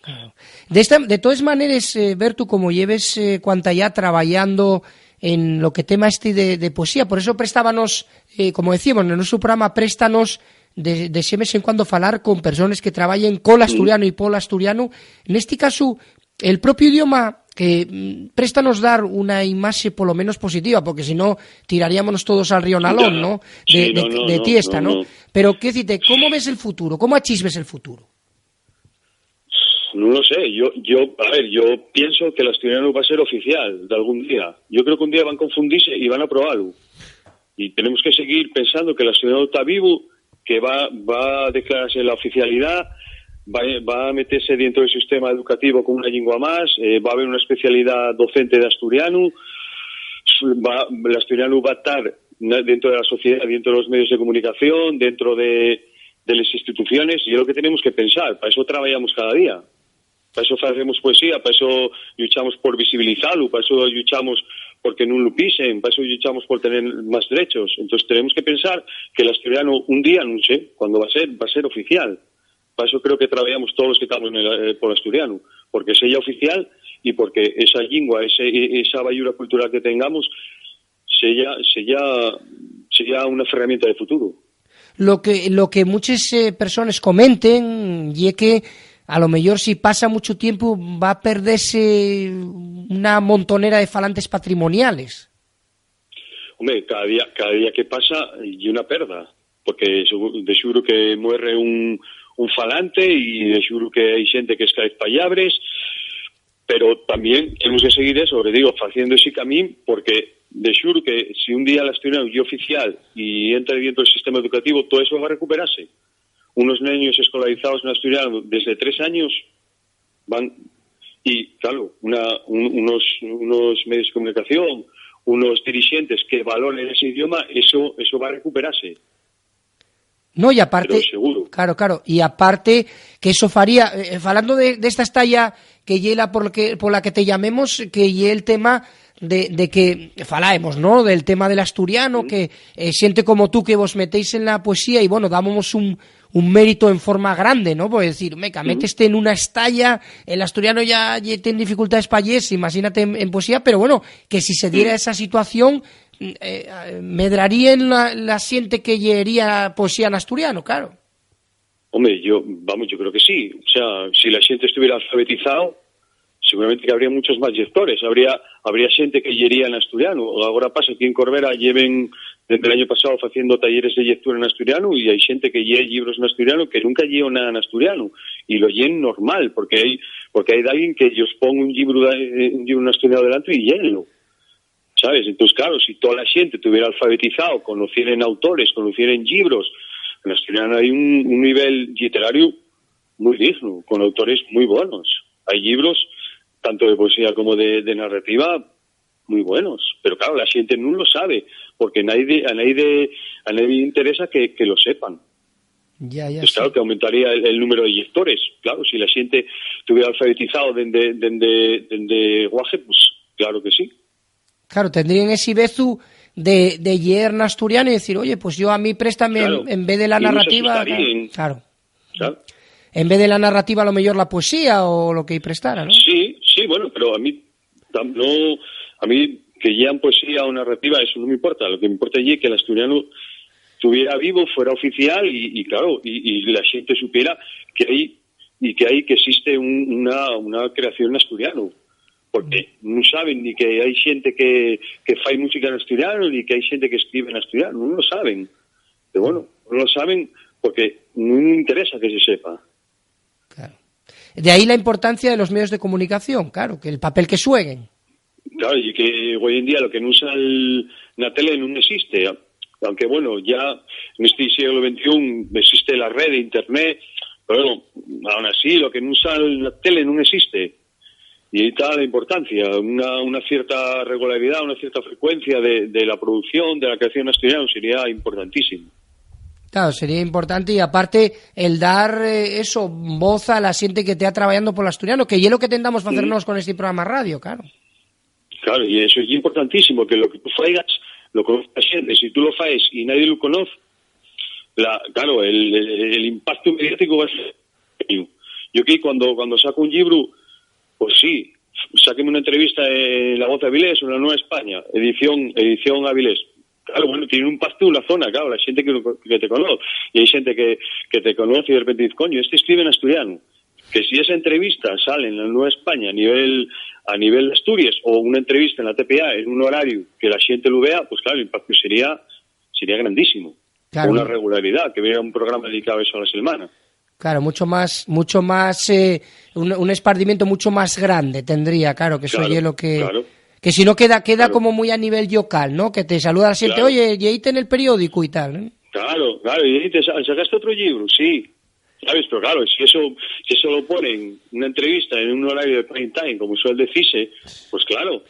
Claro. De esta, de todes maneres, eh, Bertu, como lleves, eh, cuanta ya trabayando en lo que tema este de, de poesía, por eso préstábanos, eh, como decíamos, en nuestro programa, préstanos de, de ese vez en cuando falar con personas que trabajen col asturiano y pol asturiano. En este caso, el propio idioma que, mm, préstanos dar una imaxe polo menos positiva, porque si no tiraríamonos todos al río Nalón, ¿no? De, sí, de, no, no, de no, tiesta, ¿no? Pero, ¿qué decirte? ¿Cómo ves el futuro? ¿Cómo achisbes el futuro? No lo sé, yo, yo, a ver, yo pienso que el asturiano va a ser oficial de algún día. Yo creo que un día van a confundirse y van a probarlo. Y tenemos que seguir pensando que el asturiano está vivo, que va, va a declararse la oficialidad, va, va a meterse dentro del sistema educativo como una lengua más, eh, va a haber una especialidad docente de asturiano, va, el asturiano va a estar na-, dentro de la sociedad, dentro de los medios de comunicación, dentro de, de las instituciones, y es lo que tenemos que pensar, para eso trabajamos cada día. Pa eso facemos poesía, pa eso lluchamos por visibilizalu, pa eso lluchamos porque nun lu pisen, pa eso lluchamos por tener más derechos. Entós, tenemos que pensar que l'asturianu un día, nun sé cuándo va ser, va ser oficial. Pa eso creo que trabajamos todos los que tamos nel, eh, pol asturianu, porque seya oficial y porque esa llingua, ese, e-, esa bayura cultural que tengamos, seya, seya, seya una ferramienta de futuro. Lo que, lo que muches, eh, persones comenten ye que, a lo mellor, si pasa mucho tiempu, va a perdese una montonera de falantes patrimoniales. Home, cada día, cada día que pasa ye una perda, porque segu-, de xuru que muere un, un falante y de xuru que hai xente que escaez pallabres, pero tamién tenemos que seguir eso, lo que digo, faciendo ese camín, porque de xuru que si un día l'asturianu ye oficial y entra dentro del sistema educativo, todo eso va a recuperase. Unos neños escolarizaos n'asturianu desde tres años van, y, claro, una, un, unos, unos medios de comunicación, unos dirixentes que valoren ese idioma, eso, eso va a recuperase. No, y aparte, pero seguro. Claro, claro, y aparte que eso faría, eh, falando de, de esta estaya que ye la por que, pola que te llamemos, que ye el tema de, de que falaemos, ¿no? Del tema del asturiano, que, eh, xente como tú que vos metéis en la poesía y, bueno, dámonos un, un mérito en forma grande, ¿no? Pues decir, meca, méteste en una estaya, el asturiano ya ye, ten dificultades pa yes, imagínate en, en poesía, pero bueno, que si se diera esa situación, eh, medraríen la, la xente que lleería poesía en asturiano, claro. Home, yo, vamos, yo creo que sí. O sea, si la xente estuviera alfabetizado, seguramente que habría muchos más lectores. Habría, habría xente que lleería en asturiano. Agora pasa que en Corbera lleven, desde el año pasado, haciendo talleres de lectura en asturiano y hay xente que lee libros en asturiano que nunca leyó nada en asturiano. Y lo leen normal, porque hay, porque hay alguien que ellos ponga un libro, de- un libro en asturiano delante y lléenlo. ¿Sabes? Entonces, claro, si toda la xente tuviera alfabetizado, conocieren autores, conocieren libros, en asturiano hay un, un nivel literario muy digno, con autores muy buenos. Hay libros, tanto de poesía como de, de narrativa, muy buenos. Pero claro, la xente no lo sabe, porque nadie, a nadie, a nadie le interesa que, que lo sepan. Ya, ya, pues claro, sí, que aumentaría el, el número de lectores. Claro, si la xente tuviera alfabetizado dende, dende, dende guaje, pues claro que sí. Claro, tendríen esi bezu de, de lleer n'asturiano y decir, "Oye, pues yo a mí préstame en, claro, en vez de la narrativa", claro. Claro. En vez de la narrativa, a lo mejor la poesía o lo que prestara, ¿no? Sí, sí, bueno, pero a mí tam- no, a mí que llean poesía o narrativa, eso no me importa. Lo que me importa es que el asturiano estuviera vivo, fuera oficial y, y claro, y, y la gente supiera que hay, y que hay, que existe un- una, una creación en asturiano. Porque no saben ni que hay gente que, que fai música en asturiano, ni que hay gente que escribe en asturiano. No lo saben. Pero bueno, no lo saben porque no interesa que se sepa. Claro. De ahí la importancia de los medios de comunicación, claro, que el papel que sueguen. Claro, y que hoy en día lo que no sale en la tele no existe. Aunque, bueno, ya en este siglo veintiún existe la red de internet, pero bueno, aún así lo que no sale en la tele no existe. Y ahí está la importancia, una, una cierta regularidad, una cierta frecuencia de, de la producción, de la creación asturiana sería importantísimo. Claro, sería importante y aparte el dar, eh, eso, voz a la xente que tea trabayando pol asturiano, que ye lo que tentamos facernos con este programa radio, claro. Claro, y eso es importantísimo, que lo que tú faigas lo conozca la xente. Si tú lo faes y nadie lo conoce, La, claro, el, el, el impactu mediático va ser. Yo que cuando, cuando saco un llibru, pues sí, sáqueme una entrevista en La Voz de Avilés o en La Nueva España, edición, edición Avilés. Claro, bueno, tiene un impactu en la zona, claro, la gente que, que te conoce, y hay gente que, que te conoce y de repente dice, "Coño, este escribe en asturiano". Que si esa entrevista sale en La Nueva España a nivel, a nivel de Asturias, o una entrevista en la T P A en un horario que la gente lo vea, pues claro, el impacto sería, sería grandísimo. Claro. Una regularidad, que hubiera un programa dedicado a eso a la semana. Claro, mucho más, mucho más, eh, un, un esparcimiento mucho más grande tendría, claro, que eso. Claro, ye lo que, claro. Que si no queda, queda, claro, como muy a nivel local, ¿no? Que te saluda la gente, claro, "Oye, y ahí en el periódico" y tal, ¿eh? Claro, claro, y dices, "Ah, sacaste otro libro", sí. ¿Sabes? Pero claro, si eso, si eso lo ponen una entrevista en un horario de prime time, como suele decirse, pues claro,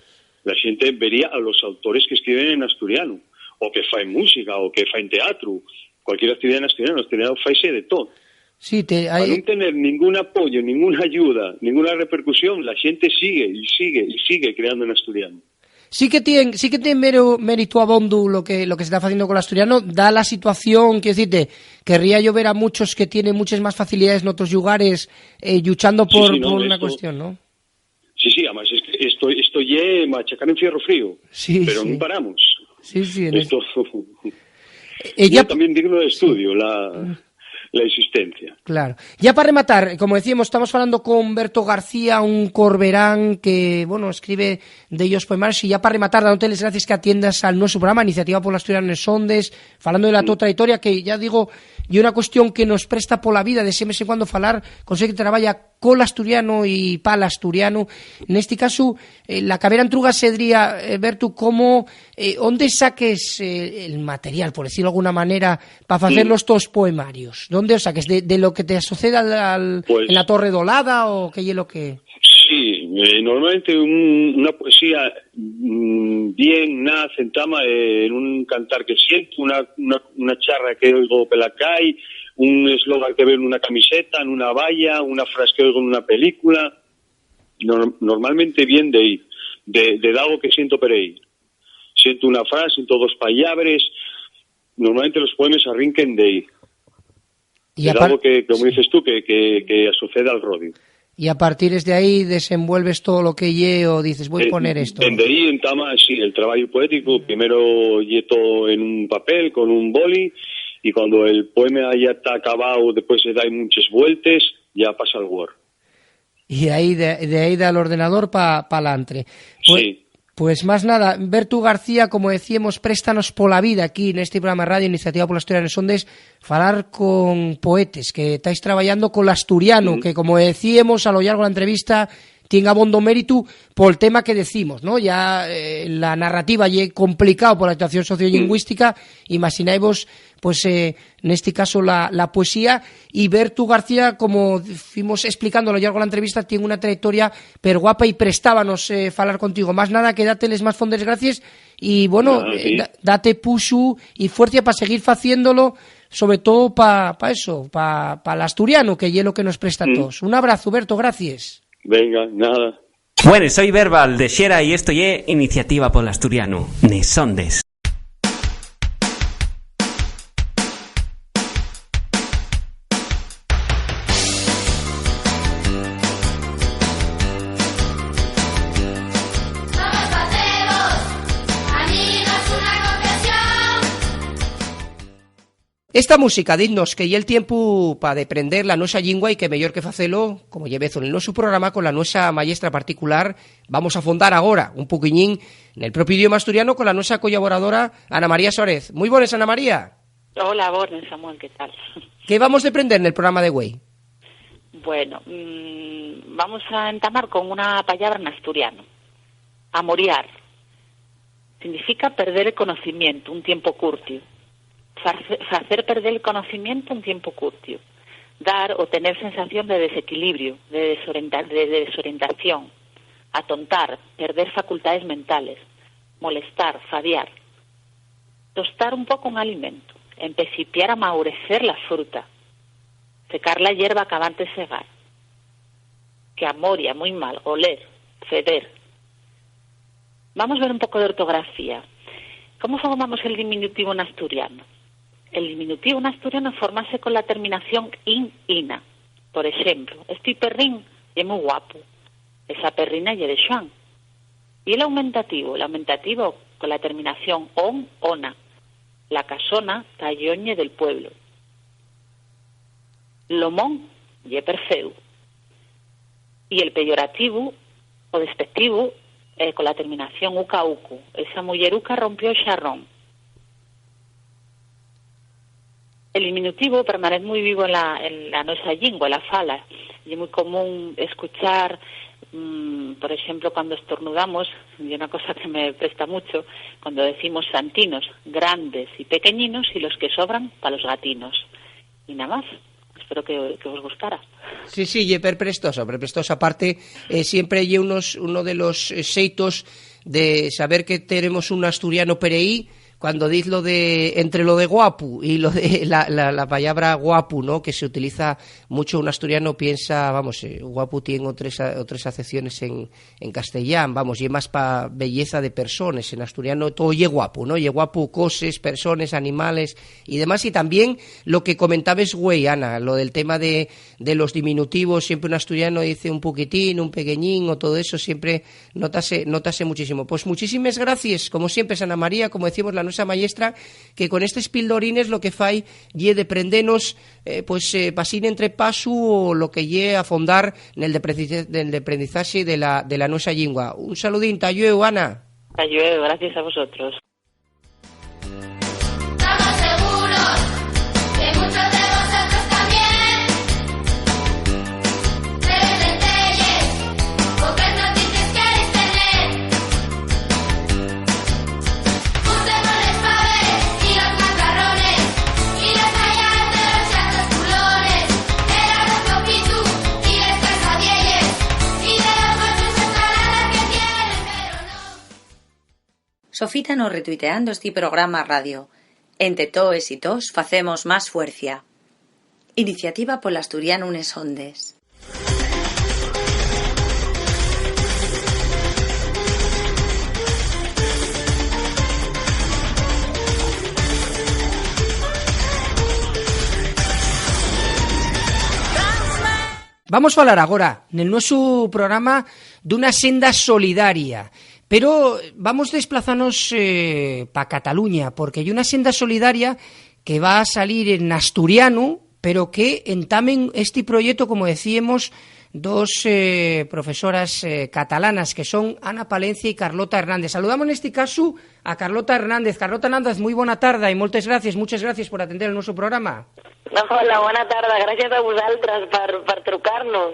la gente vería a los autores que escriben en asturiano, o que faen música, o que faen teatro, cualquier actividad en asturiano, en asturiano faise de todo. Sí, te, al nun tener ningún apoyo, ninguna ayuda, ninguna repercusión, la gente sigue y sigue y sigue creando en asturiano. Sí que tien, sí que tien mero, mérito abondo lo que, lo que se está haciendo con el asturiano, da la situación, quiero decirte, querría yo ver a muchos que tienen muchas más facilidades en otros lugares, eh, luchando. Sí, por, sí, no, por una esto, cuestión, ¿no? Sí, sí, además es que esto, esto ye machacar en fierro frío, sí, pero sí, no paramos. Sí, sí, en esto es, eh, ya también digno de estudio, sí, la, la existencia. Claro. Ya pa rematar, como decíamos, estamos hablando con Berto García, un corberán que, bueno, escribe dellos poemarios, y ya pa rematar, dándote les gracias que atiendas al nuestro programa, Iniciativa por l'Asturianu nes Ondes, falando de la to trayectoria, que ya digo, y una cuestión que nos presta pola vida, de ese mes en cuando falar con xente que trabaya col asturiano y pal asturiano. Nesti casu, eh, la cabera entruga sedría, eh, Bertu, cómo, eh, onde saques, eh, el material, por decirlo de alguna manera, pa facer los tos poemarios? ¿Dónde os saques? ¿De, de lo que te sucede al, al, pues, en la Torre Dolada o qué ye lo que? Sí, eh, normalmente un, una poesía, mm, bien, nace, entama, eh, en un cantar que siento, una, una, una charra que oigo pela cai, un eslogan que veo en una camiseta, en una valla, una frase que oigo en una película. Nor-, normalmente bien de ahí, de, de algo que siento per ahí. Siento una frase, siento dos palabres. Normalmente los poemas arrinquen de ahí. Y de algo que, como dices tú, que, que, que asoceda al rodio. Y a partir de ahí desenvuelves todo lo que lle o dices, "Voy a poner esto". Eh, dende ahí entama, sí, el trabajo poético. Primero lle to en un papel, con un boli, y cuando el poema ya está acabado, después se da muchas vueltas, ya pasa al Word. Y ahí de, de ahí da al ordenador pa, pa lantre. Pues, sí. Pues más nada, Bertu García, como decíamos, préstanos pola vida aquí nesti programa de radio, Iniciativa pola Asturianu nes Ondes, falar con poetes, que estáis trabajando con l'asturianu, que, como decíamos a lo llargo de la entrevista, tien abondo méritu pol tema que decimos, ¿no? Ya, eh, la narrativa ye complicado pola situación sociolingüística, imaxinaivos, pues, eh, nesti caso la, la poesía, y Bertu García, como fuimos explicando a lo llargo de la entrevista, tien una trayectoria perguapa y prestábanos, eh, falar contigo. Más nada que date les más fondes gracies y, bueno, nada, eh, sí, da-, date puxu y fuercia pa seguir faciéndolo, sobre todo pa, pa eso, pa, pa l'asturianu, que ye lo que nos presta a todos. Un abrazo, Berto, gracies. Venga, nada. Bueno, soy Verbal de Xera y esto ye Iniciativa pol Asturianu, nes Ondes. Esta música, dinnos que ye el tiempu pa deprender la nuesa llingua y que meyor que facelo, como ye vezu nel nuesu programa, con la nuesa mayestra particular. Vamos a fondar agora un poquiñín nel propio idioma asturiano con la nuesa collaboradora Ana María Suárez. Mui bones, Ana María. Hola, bones, Samuel, ¿qué tal? ¿Qué vamos deprender nel programa de güei? Bueno, mm, vamos a entamar con una pallabra en asturiano. Amoriar. Significa perder el conocimiento un tiempo curtiu. Farce-, facer perder el conocimiento un tiempo curtiu. Dar o tener sensación de desequilibrio, de desorienta-, de desorientación. Atontar, perder facultades mentales. Molestar, fadiar. Tostar un poco un alimento. Empecipiar a maurecer la fruta. Secar la yerba acabante segar. Que amoria, mui mal, oler, feder. Vamos ver un poco d'ortografía. ¿Cómo formamos el diminutivo n'asturiano? El diminutivu n'asturianu formase cola terminación in, ina. Por exemplu, esti perrín ye mui guapu, esa perrina ye de Xuan. Y el aumentativu, l'aumentativu cola terminación on, ona, la casona ta lloñe del pueblu. Lo mon ye perfeu. Y el peyorativu o despectivu, eh, cola terminación uca, ucu, esa muyeruca rompió'l xarrón. El diminutivu permanez mui vivu en la, en la nuesa llingua, en la fala. Ye mui común escuchar, mm, por exemplu, cuando estornudamos, ye una cosa que me presta mucho, cuando decimos santinos, grandes y pequeñinos, y los que sobran, pa los gatinos. Y nada más. Espero que, que vos gustara. Sí, sí, ye perprestoso, perprestoso. Aparte, eh, siempre ye unos, uno de los, eh, xeitos de saber que tenemos un asturiano per ehí, cuando diz lo de, entre lo de guapu y lo de la, la, la palabra guapu, ¿no? Que se utiliza mucho un asturiano, piensa, vamos, eh, guapu tiene otras, otras acepciones en, en castellán, vamos, ye más pa belleza de persones. En asturiano todo ye guapu, ¿no? Ye guapu coses, persones, animales y demás. Y también lo que comentabes, güey, Ana, lo del tema de, de los diminutivos, siempre un asturiano dice un poquitín, un pequeñín o todo eso, siempre notase, notase muchísimo. Pues muchísimes gracies, como siempre, Ana María, como decimos la nuestra maestra, que con estes pildorines lo que fai ye deprendenos, eh, pues, eh, pasín entre pasu o lo que ye afondar nel depreci-, nel deprendizaxe de la, de la nuesa llingua. Un saludín, ta llueu, Ana. Ta llueu, gracias a vosotros. Estamos seguros que muchos de vosotros también deben de entelles, porque no dices que eres tener. Junte con les faves y los macarrones, y les hayas de los chatos culones, de la ropa pitu y les quesadielles, y de los machos escaladas que tienen, pero no. Sofítanos retuiteando esti programa radio. Ente toes y toos facemos más fuercia. Iniciativa pol asturianu nes ondes. Vamos falar agora, nel nuesu programa, d'una senda solidaria. Pero vamos desplazanos, eh, pa Cataluña, porque ye una senda solidaria que va a salir en asturianu, pero que entamen esti proyecto, como decíemos, dos, eh, profesoras, eh, catalanas, que son Ana Palencia y Carlota Hernández. Saludamos nesti casu a Carlota Hernández. Carlota Hernández, mui bona tarde y moltes gracies, muches gracies por atender el nuesu programa. Hola, bona tarde. Gracias a vosotras por, por trucarnos.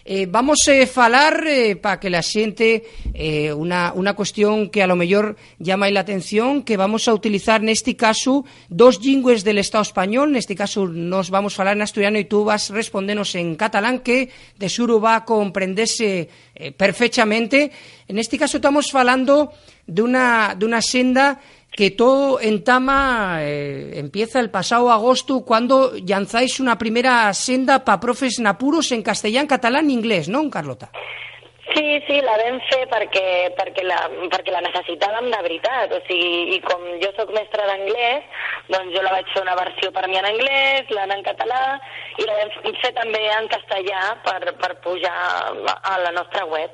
Eh, vamos, eh, falar, eh, pa que la xente, eh, una, una cuestión que a lo mellor llama la atención, que vamos a utilizar nesti casu dos llingües del Estao español. Nesti casu nos vamos falar en asturiano y tú vas respondenos en catalán, que de suru va a comprendese, eh, perfechamente. Nesti casu tamos falando d'una, d'una senda que todo entama, eh, empieza el pasao agostu, cuando llanzáis una primera senda pa profes napuros en castellán, catalán e inglés, ¿non, Carlota? Sí, sí, la vam fer porque, porque la, porque la necesitábem de veritat. O sigui, y com yo soc mestra d'inglés, doncs yo la vaig fer una versió per mi en anglès, l'Anna en català, y la vam fer també en castellà per, per pujar a, a la nostra web.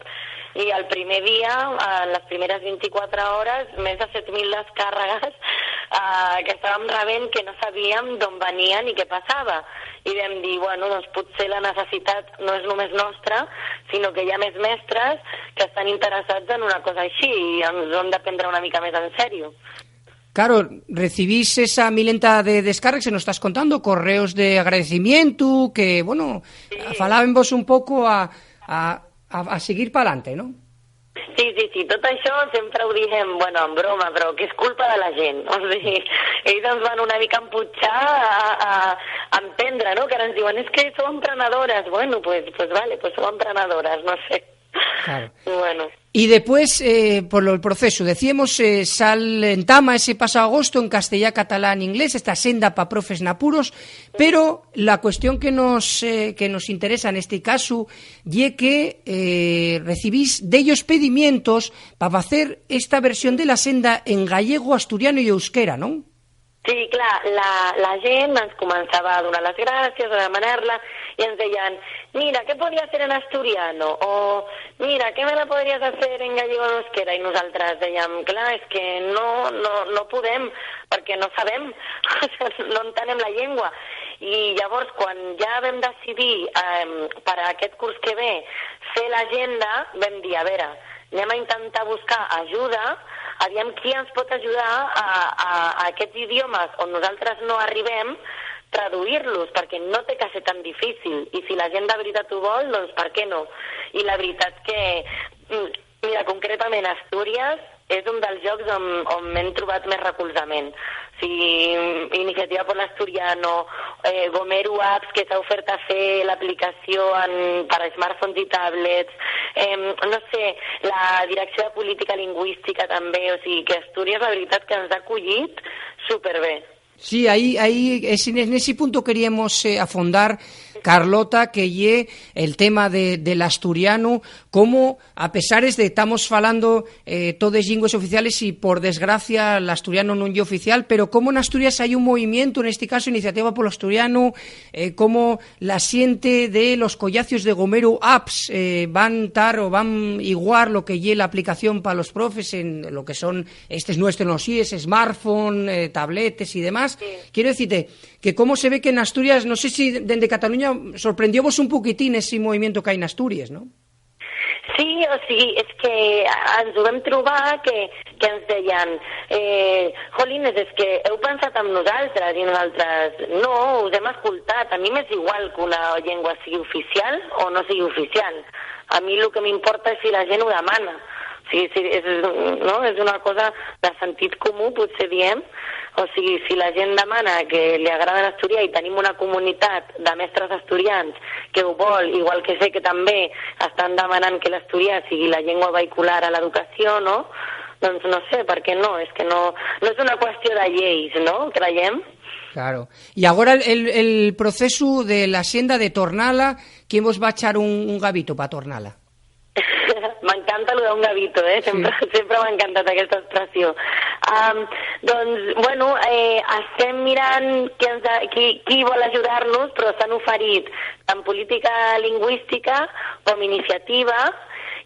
Y al primer día, a las primeras veinticuatro horas, més de set mil descàrregues, ah, que estàvem rebent, que no sabíem d'on venien i què passava. I vam dir, bueno, doncs potser la necessitat no és només nostra, sinó que hi ha més mestres que estan interessats en una cosa així i ens ho hem de prendre una mica més en sèrio. Claro, recibís esa milenta de descargas que nos estás contando, correos de agradecimiento, que, bueno, sí, falábenvos un poco a, a, a, a seguir pa'lante, ¿no? Sí, sí, sí, tot això sempre ho diem, bueno, en broma, però que és culpa de la gent. O sigui, ells ens van una mica empujar a, a, a emprendre, no? Que ara ens diuen, es que son emprenedores. Bueno, pues, pues vale, pues son emprenedores, no sé. Claro. Bueno. Y después, eh, por lo, el proceso, decíamos, eh, sal, entama ese pasado agosto en castellá, catalán, inglés, esta senda pa profes napuros, pero la cuestión que nos, eh, que nos interesa nesti casu ye que, eh, recibís dellos pedimientos pa facer esta versión de la senda en gallego, asturiano y euskera, ¿non? Sí, clar, la, la gent ens començava a donar les gràcies, a demanar-la, i ens deien: «Mira, ¿qué podía hacer en asturiano?», o «Mira, ¿qué me la podrías hacer en gallego o en euskera?». I nosaltres dèiem: «Clar, és que no, no, no podem, perquè no sabem, no entenem la llengua». I llavors, quan ja vam decidir, em, per a aquest curs que ve, fer l'agenda, vam dir: «A veure, anem a intentar buscar ajuda, aviam qui ens pot ajudar a, a, a aquests idiomes on nosaltres no arribem, traduir-los, perquè no té que ser tan difícil. I si la gent de veritat ho vol, doncs per què no?» I la veritat que, mm, mira, concretament Astúries és un dels llocs on, on m'hem trobat més recolzament. O sigui, Iniciativa por l'Asturiano, eh, Gomero Apps, que s'ha ofert a fer l'aplicació en, per a smartphones i tablets, em, no sé, la Direcció de Política Lingüística també, o sigui, que Astúries, la veritat, que ens ha acollit superbé. Sí, aí, aí, es, en ese punto queríamos, eh, afondar, Carlota, que ye el tema de, del asturiano, como, a pesares de, estamos falando, eh, todes llingües oficiales y, por desgracia, l'asturiano nun ye oficial, pero como en Asturias hai un movimiento, en este caso, Iniciativa por l'Asturiano, eh, como la xente de los collacios de Gomero Apps, eh, van tar o van iguar lo que ye la aplicación pa los profes en lo que son estes nuevas tecnologías, smartphone, eh, tabletes y demás. Sí. Quiero decirte que cómo se ve que en Asturias, no sé si dende Cataluña sorprendióvos un poquitín ese movimiento que hai en Asturias, ¿no? Sí, o sigui, és que ens ho vam trobar que, que ens deien, eh, «Jolines, és que heu pensat amb nosaltres», i nosaltres: «No, us hem escoltat, a mi m'és igual que una llengua sigui oficial o no sigui oficial, a mi el que m'importa és si la gent ho demana». O sigui, si és, no? És una cosa de sentit comú, potser diem, o sigui, si la gent demana que li agrada l'asturià i tenim una comunitat de mestres asturians que ho vol, igual que sé que també estan demanant que l'asturià sigui la llengua vehicular a l'educació, no? Doncs no sé, per què no? És que no, no és una qüestió de lleis, no? Creiem. Claro. Y agora el, el, el procesu de la xenda de tornala, ¿quién vos va a echar un, un gavito pa tornala? M'encanta lo d'un gavito, eh? Sempre, sí, sempre m'ha encantat aquesta expressió. Am, doncs, bueno, eh, estem mirant qui ens ha, qui, qui vol ajudar-nos, però s'han oferit tant Política Lingüística com Iniciativa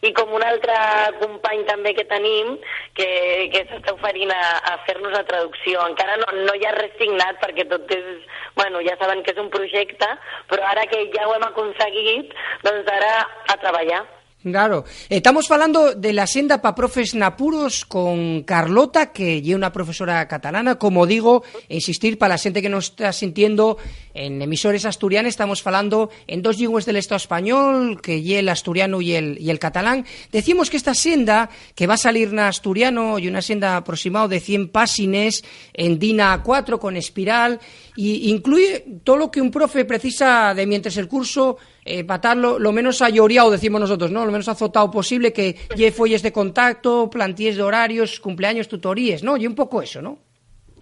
i com un altre company també que tenim que, que s'està oferint a, a fer-nos la traducció. Encara no, no hi ha res signat perquè tot és, bueno, ja saben que és un projecte, però ara que ja ho hem aconseguit, doncs ara a treballar. Claro. Estamos falando de la xenda pa profes n'apuros con Carlota, que ye una profesora catalana. Como digo, insistir pa la xente que nos está sintiendo en emisores asturianes, estamos falando en dos llingües del Estado español, que ye el asturiano y el, y el catalán. Decimos que esta xenda, que va a salir na asturiano, y una xenda aproximado de cien páxines, en DIN A cuatro con espiral, y incluye todo lo que un profe precisa de mientras el curso eh, pa tar lo, lo menos ayoriao, decimos nosotros, ¿no? Lo menos azotao posible, que lle fueyes de contacto, plantilles d'horarios, cumpleaños, tutoríes, ¿no? Ye un poco eso, ¿no?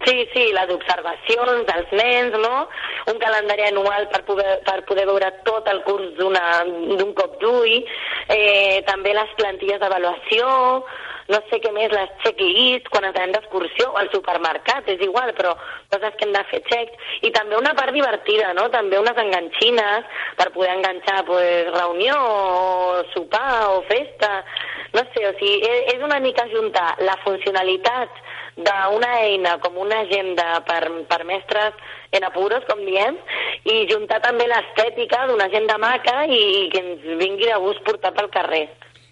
Sí, sí, la d'observacions dels nens, no? Un calendari anual per poder, per poder veure tot el curs d'una, d'un cop d'ull, eh, també les plantilles d'avaluació, no sé què més, les checklists, quan ens anem d'excursió, o al supermercat, és igual, però coses que hem de fer check, i també una part divertida, no? També unes enganxines per poder enganxar, pues, reunió, o sopar, o festa, no sé, o sigui, e-, és una mica juntar la funcionalitat d'una eina com una agenda per, per mestres en apuros, com diem, i juntar també l'estètica d'una agenda maca i, i que ens vingui de gust portar pel carrer.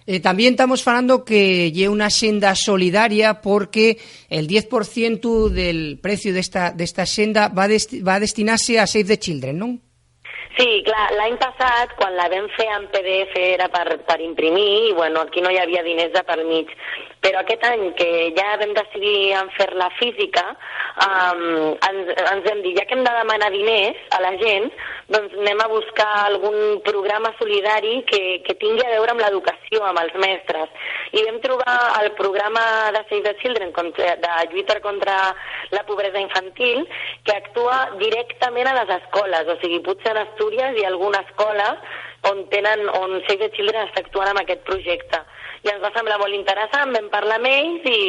Eh, también estamos falando que ye una xenda solidaria porque el diez por ciento del precio d'esta, d'esta xenda va desti-, va destinase a Save the Children, ¿non? Sí, clar, l'any passat, quan la vam fer en PDF, era per, per imprimir, i, bueno, aquí no hi havia diners de per mig. Però aquest any, que ja vam decidir en fer-la física, am, ens, ens vam dir, ja que hem de demanar diners a la gent, doncs anem a buscar algun programa solidari que, que tingui a veure amb l'educació, amb els mestres. I vam trobar el programa de Save the Children, contra, de lluita contra la pobresa infantil, que actua directament a les escoles. O sigui, potser en Astúries hi ha alguna escola on tenen, on Save the Children està actuant amb aquest projecte. I ens va semblar molt interessant, vam parlar amb ells i,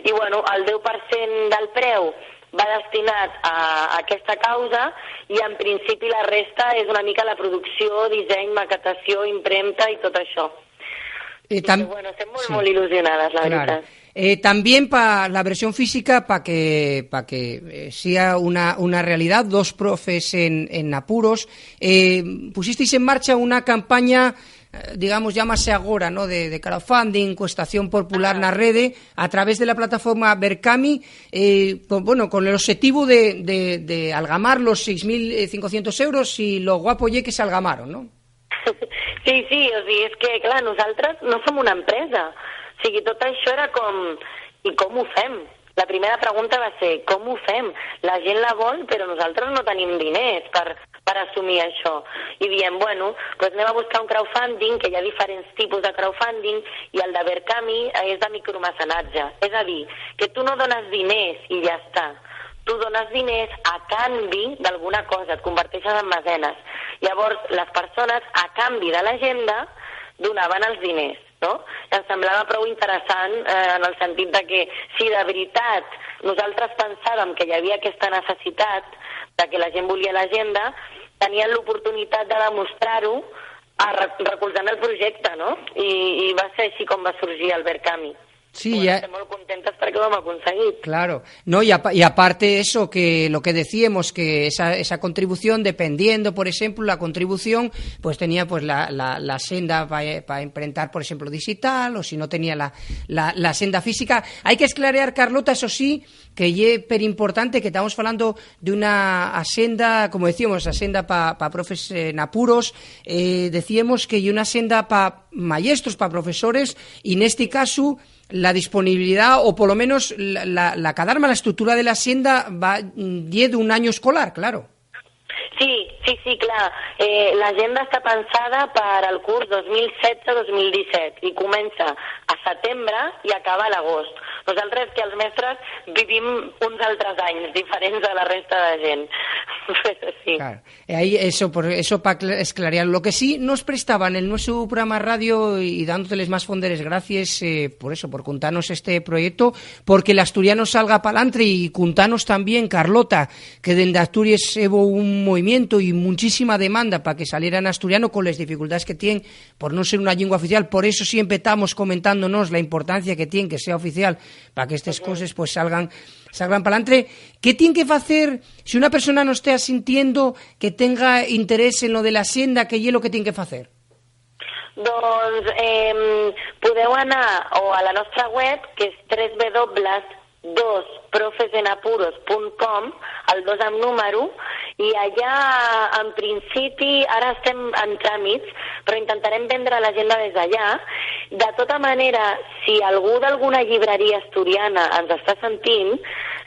i, bueno, el deu per cent del preu va destinat a, a aquesta causa, i en principi la resta és una mica la producció, disseny, maquetació, impremta i tot això. Eh, Així que, tam-, bueno, estem molt, sí, molt il·lusionades, la claro, veritat. Eh, también pa la versión física, pa que, pa que, eh, sea una, una realidad, dos profes en, en apuros. Eh, pusisteis en marcha una campaña, eh, digamos, llámase agora, ¿no? De, de crowdfunding, coestación popular, ah, na rede, a través de la plataforma Berkami, eh, con, bueno, con el objetivo de, de, de algamar los seis mil cincuentos euros, y lo guapo ye que se algamaron, ¿no? Sí, sí, o sigui, és que, clar, nosaltres no som una empresa. O sigui, tot això era com, i com ho fem? La primera pregunta va ser, com ho fem? La gent la vol, però nosaltres no tenim diners per, per assumir això. I diem, bueno, pues anem a buscar un crowdfunding, que hi ha diferents tipus de crowdfunding, i el de Berkami és de micromecenatge. És a dir, que tu no dones diners i ja està. Tu dones diners a canvi d'alguna cosa, et converteixes en mecenes. Llavors, les persones, a canvi de l'agenda, donaven els diners, no? I em semblava prou interessant, eh, en el sentit de que, si de veritat nosaltres pensàvem que hi havia aquesta necessitat, de que la gent volia l'agenda, tenien l'oportunitat de demostrar-ho a re-, recolzant el projecte, no? I, i va ser així com va sorgir el Berkami. Sí, bueno, ya. Estem molt contentes perquè ho hem aconseguit. Claro. No, y apa-, y aparte eso, que lo que decíamos, que esa, esa contribución, dependiendo, por ejemplo, la contribución, pues tenía, pues, la, la, la senda pa, pa imprentar, por ejemplo, digital, o si no tenía la, la, la senda física. Hay que esclarear, Carlota, eso sí, que ye perimportante, que estamos falando de una asenda, como decíamos, asenda pa, pa profes, eh, en apuros. Eh, decíamos que ye una asenda pa maestros, pa profesores, y nesti casu la disponibilidá, o polo menos la, la, la cadarma, la estructura de la asenda va, mm, ye d'un añu escolar, claro. Sí, sí, sí, clar. Eh, l'agenda està pensada per al curs dos mil setze dos mil disset i comença a setembre i acaba a l'agost. Nosaltres, que els mestres vivim uns altres anys diferents a la resta de gent. Però sí. Claro. E aí, eso, por, eso pa cl-, esclarear. Lo que sí nos prestaban el nuestro programa radio y dándote les más fonderes gracies, eh, por eso, por contanos este proyecto, porque l'asturiano salga pa'lantre, y contanos también, Carlota, que dende Asturies hubo un movimiento y muchísima demanda pa que saliera en asturiano, con les dificultades que tien por no ser una llingua oficial. Por eso siempre estamos comentándonos la importancia que tien que sea oficial, pa que estes coses, pues, salgan, salgan pa'lantre. ¿Qué tien que facer si una persona no esté asintiendo, que tenga interés en lo de la senda, qué ye lo que tien que facer? Doncs, em, podeu anar o a la nostra web, que és tres w dos profes en apuros punt com, el dos amb número, i allà, en principi, ara estem en tràmits, però intentarem vendre l'agenda des d'allà. De tota manera, si algú d'alguna llibreria asturiana ens està sentint,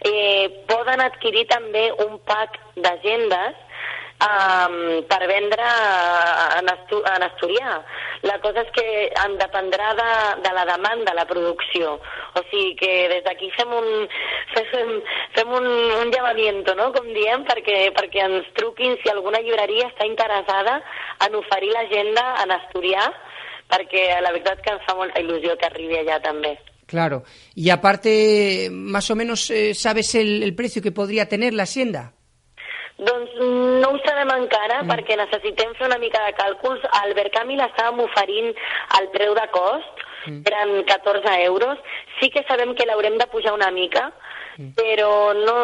eh, poden adquirir també un pack d'agendes, em, per vendre en astu-, en asturià. La cosa és que en dependrà de, de la demanda, la producció. O sigui que des d'aquí fem un, fem, fem un, un llamamiento, no? Com diem, perquè, perquè ens truquin si alguna llibreria està interessada en oferir l'agenda en asturià, perquè la veritat que ens fa molta il·lusió que arribi allà també. Claro. Y aparte, más o menos, eh, ¿sabes el, el precio que podría tener la senda? Doncs no ho sabem encara, mm, perquè necessitem fer una mica de càlculs. Al Berkami l'estàvem oferint al preu de cost, mm, eren catorze euros. Sí que sabem que l'haurem de pujar una mica, mm, però no,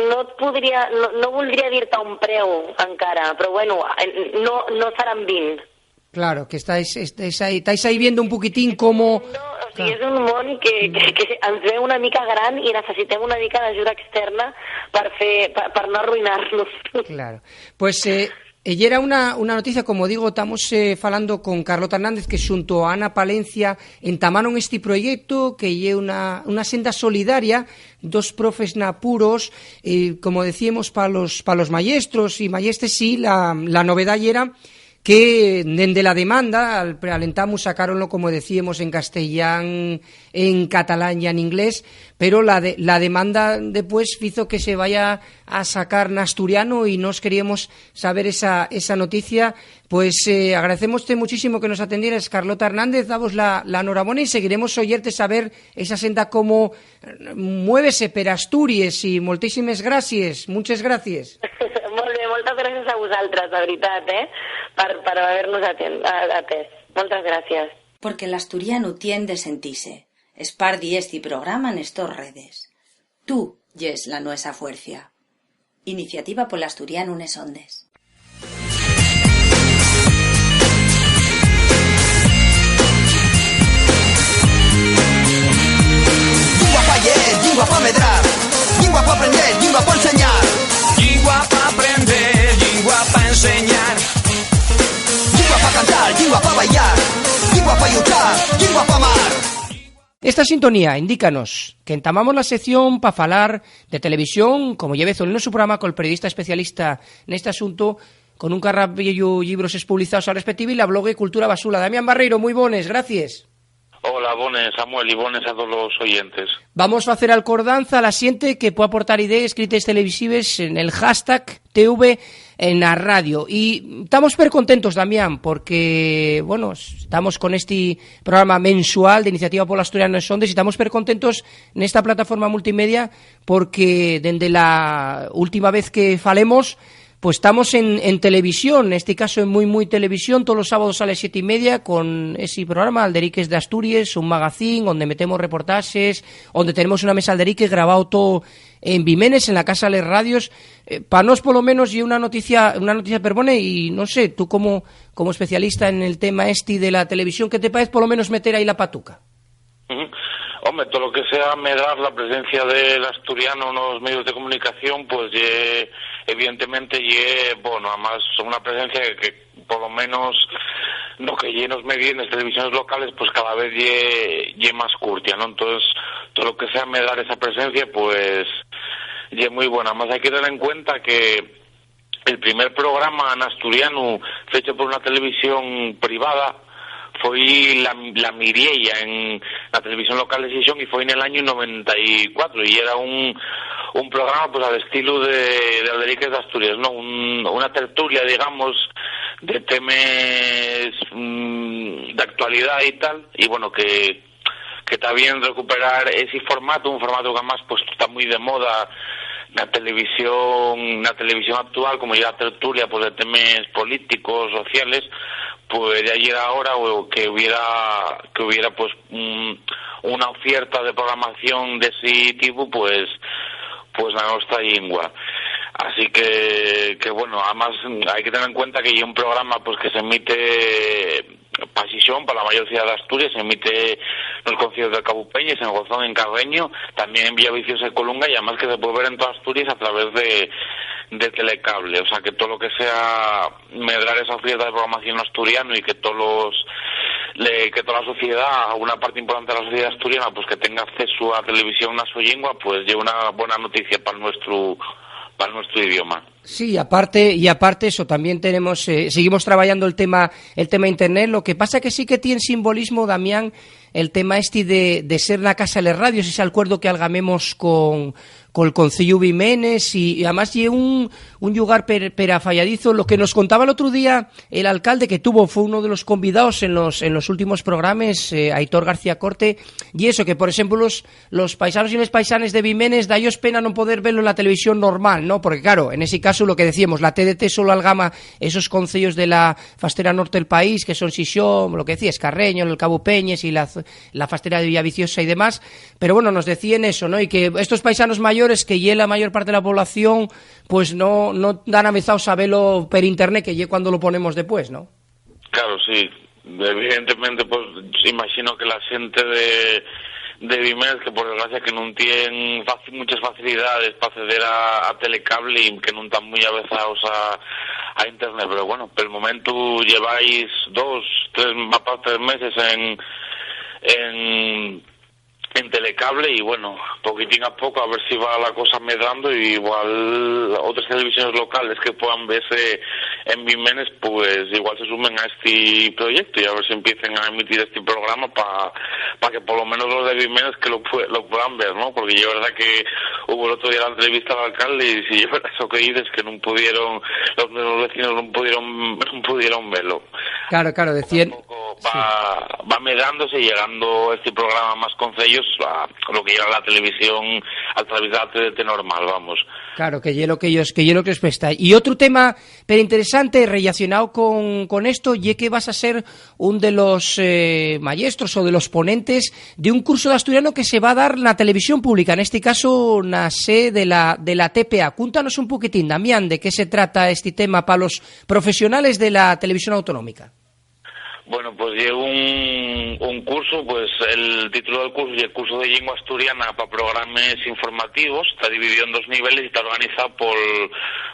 no et podria, no, no voldria dir-te un preu encara, però bueno, eh, no, no seran vint. Claro, que estáis, estáis ahí, estáis ahí viendo un poquitín cómo... No, o sigui, és un món que, que, que ens ve una mica gran i necessitem una mica d'ajuda externa per fer, per, per no arruïnar-nos. Claro. Pues, eh, eh, yera una, una noticia, como digo, estamos, eh, falando con Carlota Hernández, que xunto a Ana Palencia entamaron este proyecto, que ye una, una senda solidaria, dos profes n'apuros, eh, como decíamos, pa los, pa los mayestros y mayestres, sí, la, la novedá yera Que dende la demanda, al, al entamu sacáronlo, como decíemos, en castellán, en catalán y en inglés, pero la de, la demanda depués fizo que se vaya a sacar n'asturiano y nós queríamos saber esa, esa noticia. Pues, eh, agradecémoste muchísimo que nos atendieras, Carlota Hernández, davos la, la norabona y seguiremos oyerte saber esa senda como, eh, muévese per Asturies y moltísimes gracies, muches gracies. Molt bé, moltes gràcies a vosaltres, de veritat, eh? Per, per haver-nos aten-, a-, atès. Moltes gràcies. Porque l'asturianu tien de sentise. Espardi esti programa nes tos redes. Tú yes la nuesa fuercia. Iniciativa pol asturianu nes ondes. Llingua pa lleer, llingua pa medrar, llingua pa aprender, llingua pa enseñar. Llingua pa aprender, llingua pa enseñar. Llingua pa cantar, llingua pa bailar, llingua pa lluchar, llingua pa amar. Esta sintonía indícanos que entamamos la sección pa falar de televisión, como ye vezu el nosu programa col periodista especialista neste asuntu, con un carrapiellu llibros espublizaos al respective y la blogue Cultura Basula. Damián Barreiro, mui bones, gracies. Hola, bones, Samuel, y bones a tolos oyentes. Vamos facer alcordanza a la xente que pue aportar idees, crítiques televisives en el hashtag T V en la radio. Y tamos percontentos, Damián, porque, bueno, estamos con esti programa mensual de Iniciativa pol Asturianu nes Ondes y tamos percontentos nesta plataforma multimedia porque dende la última vez que falemos, pues tamos en, en televisión, nesti caso en Mui Mui Televisión, tolos sábados a les siete y media con esi programa, Alderiques d'Asturies, un magazín onde metemos reportaxes, onde tenemos una mesa Alderique grabao too en Bimenes, en la Casa de les Radios. Eh, pa nós, polo menos, ye una noticia, una noticia perbone y, no sé, tú como, como especialista en el tema esti de la televisión, ¿qué te paez, polo menos, meter ahí la patuca? Ujú. Home, todo lo que sea medrar la presencia del asturiano en los medios de comunicación, pues, ye, evidentemente, ye, bueno, además, una presencia que, que, por lo menos, no que ye nos medios, en las televisiones locales, pues, cada vez ye, ye más curtia, ¿no? Entonces, todo lo que sea medrar esa presencia, pues, ye muy buena. Además, hay que tener en cuenta que el primer programa en asturiano fecho por una televisión privada foi la, la Miriella en la televisión local de Xixón, y foi nel añu noventa y cuatro, y era un, un programa, pues, al estilo de, de Alderiques d'Asturies, ¿no? Un, una tertulia, digamos, de temes, mm, d'actualidá y tal, y, bueno, que que ta bien recuperar esi formatu, un formatu que, además, pues, ta mui de moda na televisión, na televisión actual, como ye la tertulia, pues, de temes políticos, sociales, pues, ya yera hora o que hubiera, que hubiera, pues, un, una ofierta de programación d'esi tipu, pues, pues, na nuestra llingua. Así que, que, bueno, además, hai que tener en cuenta que ye un programa, pues, que s'emite pa Xixón, pa la mayor ciudá d'Asturies, s'emite nos concieos del Cabu Peñes, en Gozón, en Carreño, tamién en Villaviciosa y Colunga, y además que se puede ver en toda Asturies a través de, de Telecable. O sea, que todo lo que sea medrar esa ofierta de programación asturiano y que todos los, le, que toda la sociedá, una parte importante de la sociedad asturiana, pues, que tenga acceso a televisión na so llingua, pues, ye una buena noticia pa nuestro, pa nuestro idioma. Sí, y aparte, y aparte eso, también tenemos, eh, seguimos trabajando el tema, el tema internet. Lo que pasa que sí que tiene simbolismo, Damián, el tema este de, de ser la Casa de les Radios, ese acuerdo que algamemos con, col Conceyu Bimenes, y, y además ye un, un llugar per, perafayadizo. Lo que nos contaba el otro día el alcalde, que tuvo, fue uno de los convidados en los, en los últimos programas, eh, Aitor García Corte, y eso, que por ejemplo los, los paisanos y les paisanes de Bimenes, da ellos pena no poder verlo en la televisión normal, ¿no? Porque, claro, en ese caso, lo que decíamos, la T D T solo algama esos concellos de la fastera norte del país, que son Xixón, lo que decías, Carreño, el Cabu Peñes y la, la fastera de Villaviciosa y demás. Pero bueno, nos decían eso, ¿no? Y que estos paisanos mayores, que ye la mayor parte de la población, pues no, no dan avezao sabelo per internet, que ye cuando lo ponemos después, ¿no? Claro, sí. Evidentemente, pues, imagino que la xente de, de Bimenes, que por desgracia que nun tien faci-, muchas facilidades pa acceder a, a telecable y que nun tán mui avezaos a, a internet, pero bueno, pel momentu lleváis dos, tres, va pa tres meses en, en, en Telecable y, bueno, poquitín a poco a ver si va la cosa medrando y igual otras televisiones locales que puedan verse en Vimenes, pues igual se sumen a este proyecto y a ver si empiecen a emitir este programa para que por lo menos los de Vimenes que lo, pue- lo puedan ver, ¿no? Porque es verdad que hubo el otro día la entrevista al alcalde y si es verdad eso que dices que no pudieron, los mismos vecinos no pudieron, no pudieron verlo. Claro, claro, decían... Va, va medrandose y llegando este programa a más concellos, a lo que llega la televisión a través de la T D T normal, vamos. Claro, que ye lo que ellos, que ye lo que les presta. Y otro tema pero interesante relacionado con, con esto, ye que vas a ser un de los eh, maestros o de los ponentes de un curso de asturiano que se va a dar na televisión pública, en este caso na sé de la, de la T P A. Cúntanos un poquitín, Damián, de qué se trata este tema para los profesionales de la televisión autonómica. Bueno, pues lle un, un curso, pues el título del curso ye Curso de Llingua Asturiana pa Programes Informativos. Está dividido en dos niveles y está organizado pol,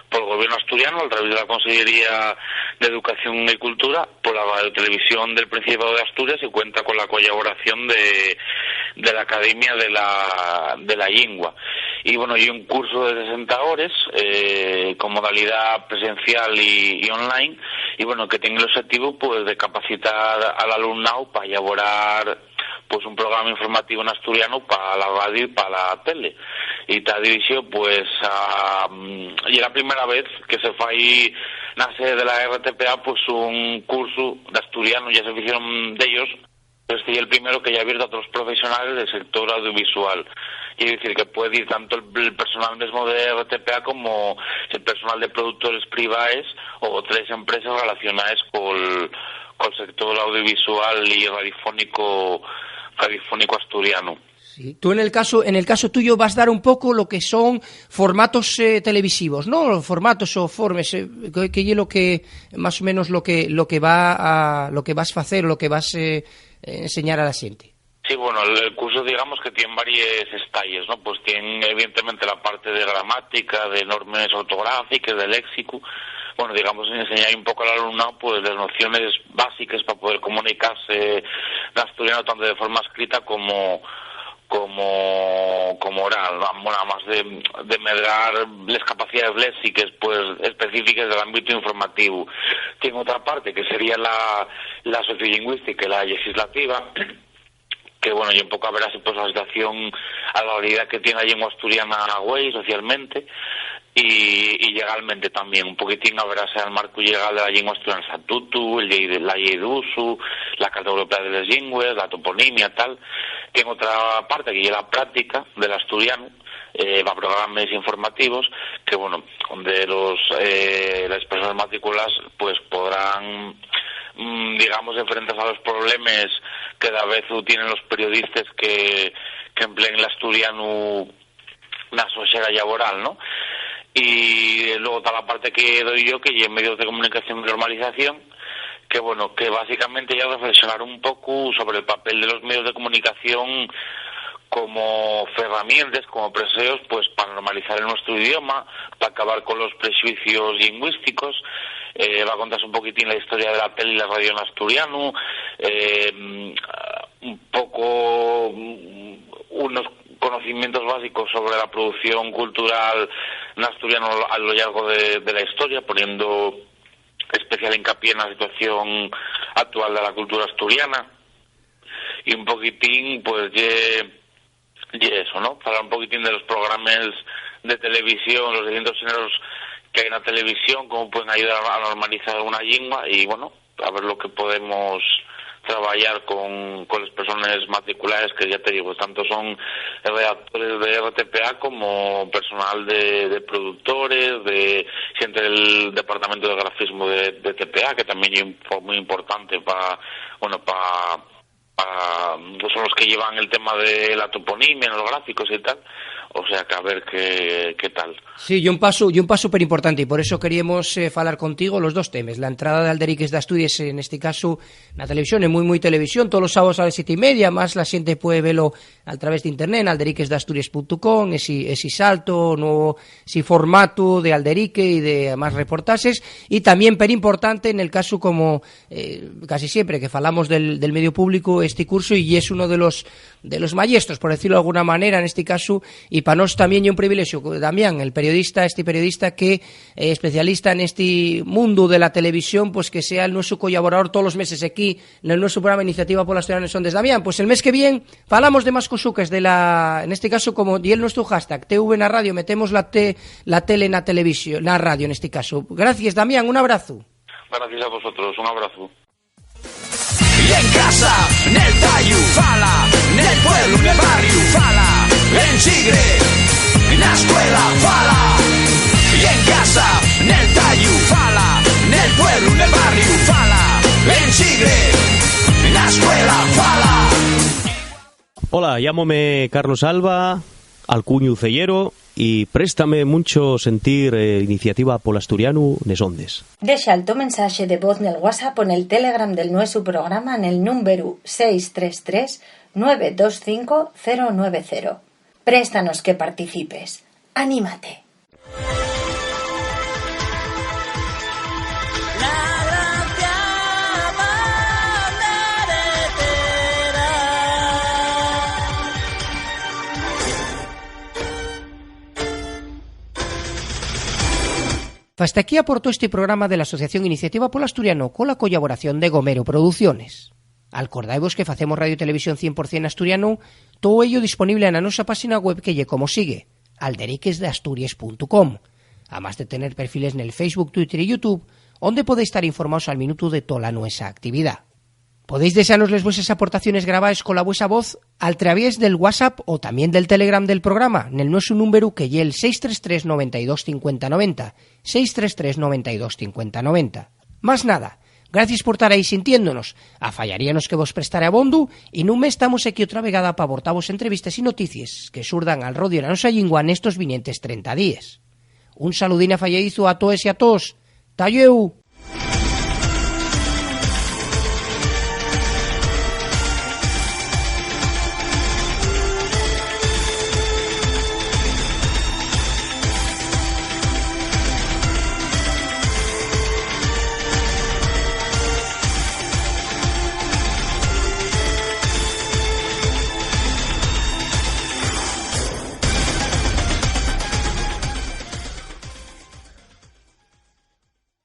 pol Gobierno asturiano a través de la Consellería d'Educación y Cultura, pola Radio Televisión del Principado de Asturias y cuenta con la collaboración de, de la Academia de la, de la Llingua. Y bueno, ye un curso de sesenta hores eh, con modalidad presencial y, y online y bueno, que tiene el objetivo pues de capacitar al alumnado para elaborar pues un programa informativo en asturiano para la radio y para la tele y está dirigido pues a mm, y es la primera vez que se fai na sede de la R T P A pues un curso de asturiano, ya se hicieron de ellos, pero este es el primero que ya ha abierto a otros profesionales del sector audiovisual. Quiere decir que puede ir tanto el, el personal mismo de R T P A como el personal de productores privaes o otras empresas relacionadas con el sector audiovisual y radiofónico, radiofónico asturiano. Sí. Tú en el caso en el caso tuyo vas a dar un poco lo que son formatos eh, televisivos, ¿no? Formatos o formes, eh, que, que es lo que más o menos lo que lo que va a lo que vas a hacer, lo que vas eh, a enseñar a la gente. Sí, bueno, el, el curso digamos que tiene varios estalles, ¿no? Pues tiene evidentemente la parte de gramática, de normas ortográficas, de léxico. Bueno, digamos, enseñar un poco al alumnado pues las nociones básicas para poder comunicarse en asturiano tanto de forma escrita como como como oral, ¿no? Bueno, además de, de medrar las capacidades léxicas pues específicas del ámbito informativo. Tiene otra parte que sería la, la sociolingüística y la legislativa, que bueno, y un poco a ver así pues la situación a la realidad que tiene la lengua asturiana güey socialmente y, y legalmente también, un poquitín a ver al marco legal de la lengua asturiana, el estatuto, el ley de, la ley de uso, la Carta Europea de las Lenguas, la toponimia, tal. Tiene otra parte que es la práctica del asturiano, eh, para programas informativos, que bueno, donde los, eh, las personas matriculadas pues podrán mm, digamos, enfrentarse a los problemas que cada vez tienen los periodistas que, que empleen el asturiano na so xera laboral, ¿no? Y luego está la parte que doy yo, que es medios de comunicación y normalización, que bueno, que básicamente ya reflexionar un poco sobre el papel de los medios de comunicación como ferramientas, como preseos, pues para normalizar el nuestro idioma, para acabar con los prejuicios lingüísticos. Eh, va a contarse un poquitín la historia de la tele y la radio en asturiano, eh, un poco mm, unos conocimientos básicos sobre la producción cultural en asturiano a lo largo de, de la historia, poniendo especial hincapié en la situación actual de la cultura asturiana y un poquitín, pues, ye, ye eso, ¿no? Falar un poquitín de los programas de televisión, los distintos géneros que hay en la televisión, cómo pueden ayudar a normalizar una lengua y, bueno, a ver lo que podemos trabajar con, con las personas matriculadas, que ya te digo, tanto son redactores de R T P A como personal de, de productores, de gente del departamento de grafismo de, de T P A, que también es muy importante para, bueno, para, son los que llevan el tema de la toponimia, los gráficos y tal. O sea, que a ver qué, qué tal. Sí, y un paso, y un paso súper importante, y por eso queríamos, eh, falar contigo los dos temas. La entrada de Alderiques d'Asturies, en este caso, na televisión, en Mui Mui Televisión, todos los sábados a las siete y media, más la xente puede velo a través de internet, en alderiquesdasturies punto com, esi, esi salto, nuevo, esi formato de Alderique y de más reportajes, y también, per importante, en el caso como, eh, casi siempre que falamos del, del medio público, este curso, y es uno de los, de los maestros, por decirlo de alguna manera, en este caso, y pa nós también es un privilegio, Damián, el periodista, este periodista que, eh, especialista en este mundo de la televisión, pues que sea el nuestro colaborador todos los meses aquí, en el nuestro programa Iniciativa Pola Asturianu Nes Ondes. Damián, pues el mes que viene falamos de más cosuques de la, en este caso, como di el nuestro hashtag, T V na radio, metemos la te-, la tele na televisión, na radio en este caso. Gracias, Damián, un abrazo. Gracias a vosotros, un abrazo. Y en casa, nel tallu, fala, nel pueblo, nel barrio, fala, en Chigre, na escuela, fala. Y en casa, nel tallu, fala, nel pueblo, nel barrio, fala, en Chigre, na escuela, fala. Hola, llámome Carlos Alba, alcuñu Ceyero, y préstame muncho sentir, eh, Iniciativa Pola Asturianu Nes Ondes. Dexa el to mensaxe de voz nel WhatsApp o nel Telegram del nuesu programa nel númberu seis tres tres, nueve dos cinco, cero nueve cero. Préstanos que participes. ¡Anímate! Fasta aquí aportó este programa de la Asociación Iniciativa Pol Asturiano, cola collaboración de Gomero Producciones. Alcordaivos que facemos radio y televisión cien por cien asturiano, todo ello disponible na nosa páxina web, que ye como sigue: alderiquesdeasturies punto com, amás de tener perfiles nel Facebook, Twitter y YouTube, onde podéis tar informaos al minutu de tola nuesa actividá. Podéis dexanos les vueses aportaciones grabaes cola vuesa voz al traviés del WhatsApp o tamién del Telegram del programa, nel nuesu númberu, que ye'l seis tres tres, noventa y dos, cincuenta, noventa, seis tres tres, noventa y dos, cincuenta, noventa. Más nada, gracies por tar ahí sintiéndonos. Afallaríanos que vos prestare abondo, y nun mes tamos equí otra vegada pa aportavos entrevistes y noticies que surdan al rodio na nosa llingua nestos vinientes trenta díes. Un saludín afayadizu a toes y a toos. Ta llueu!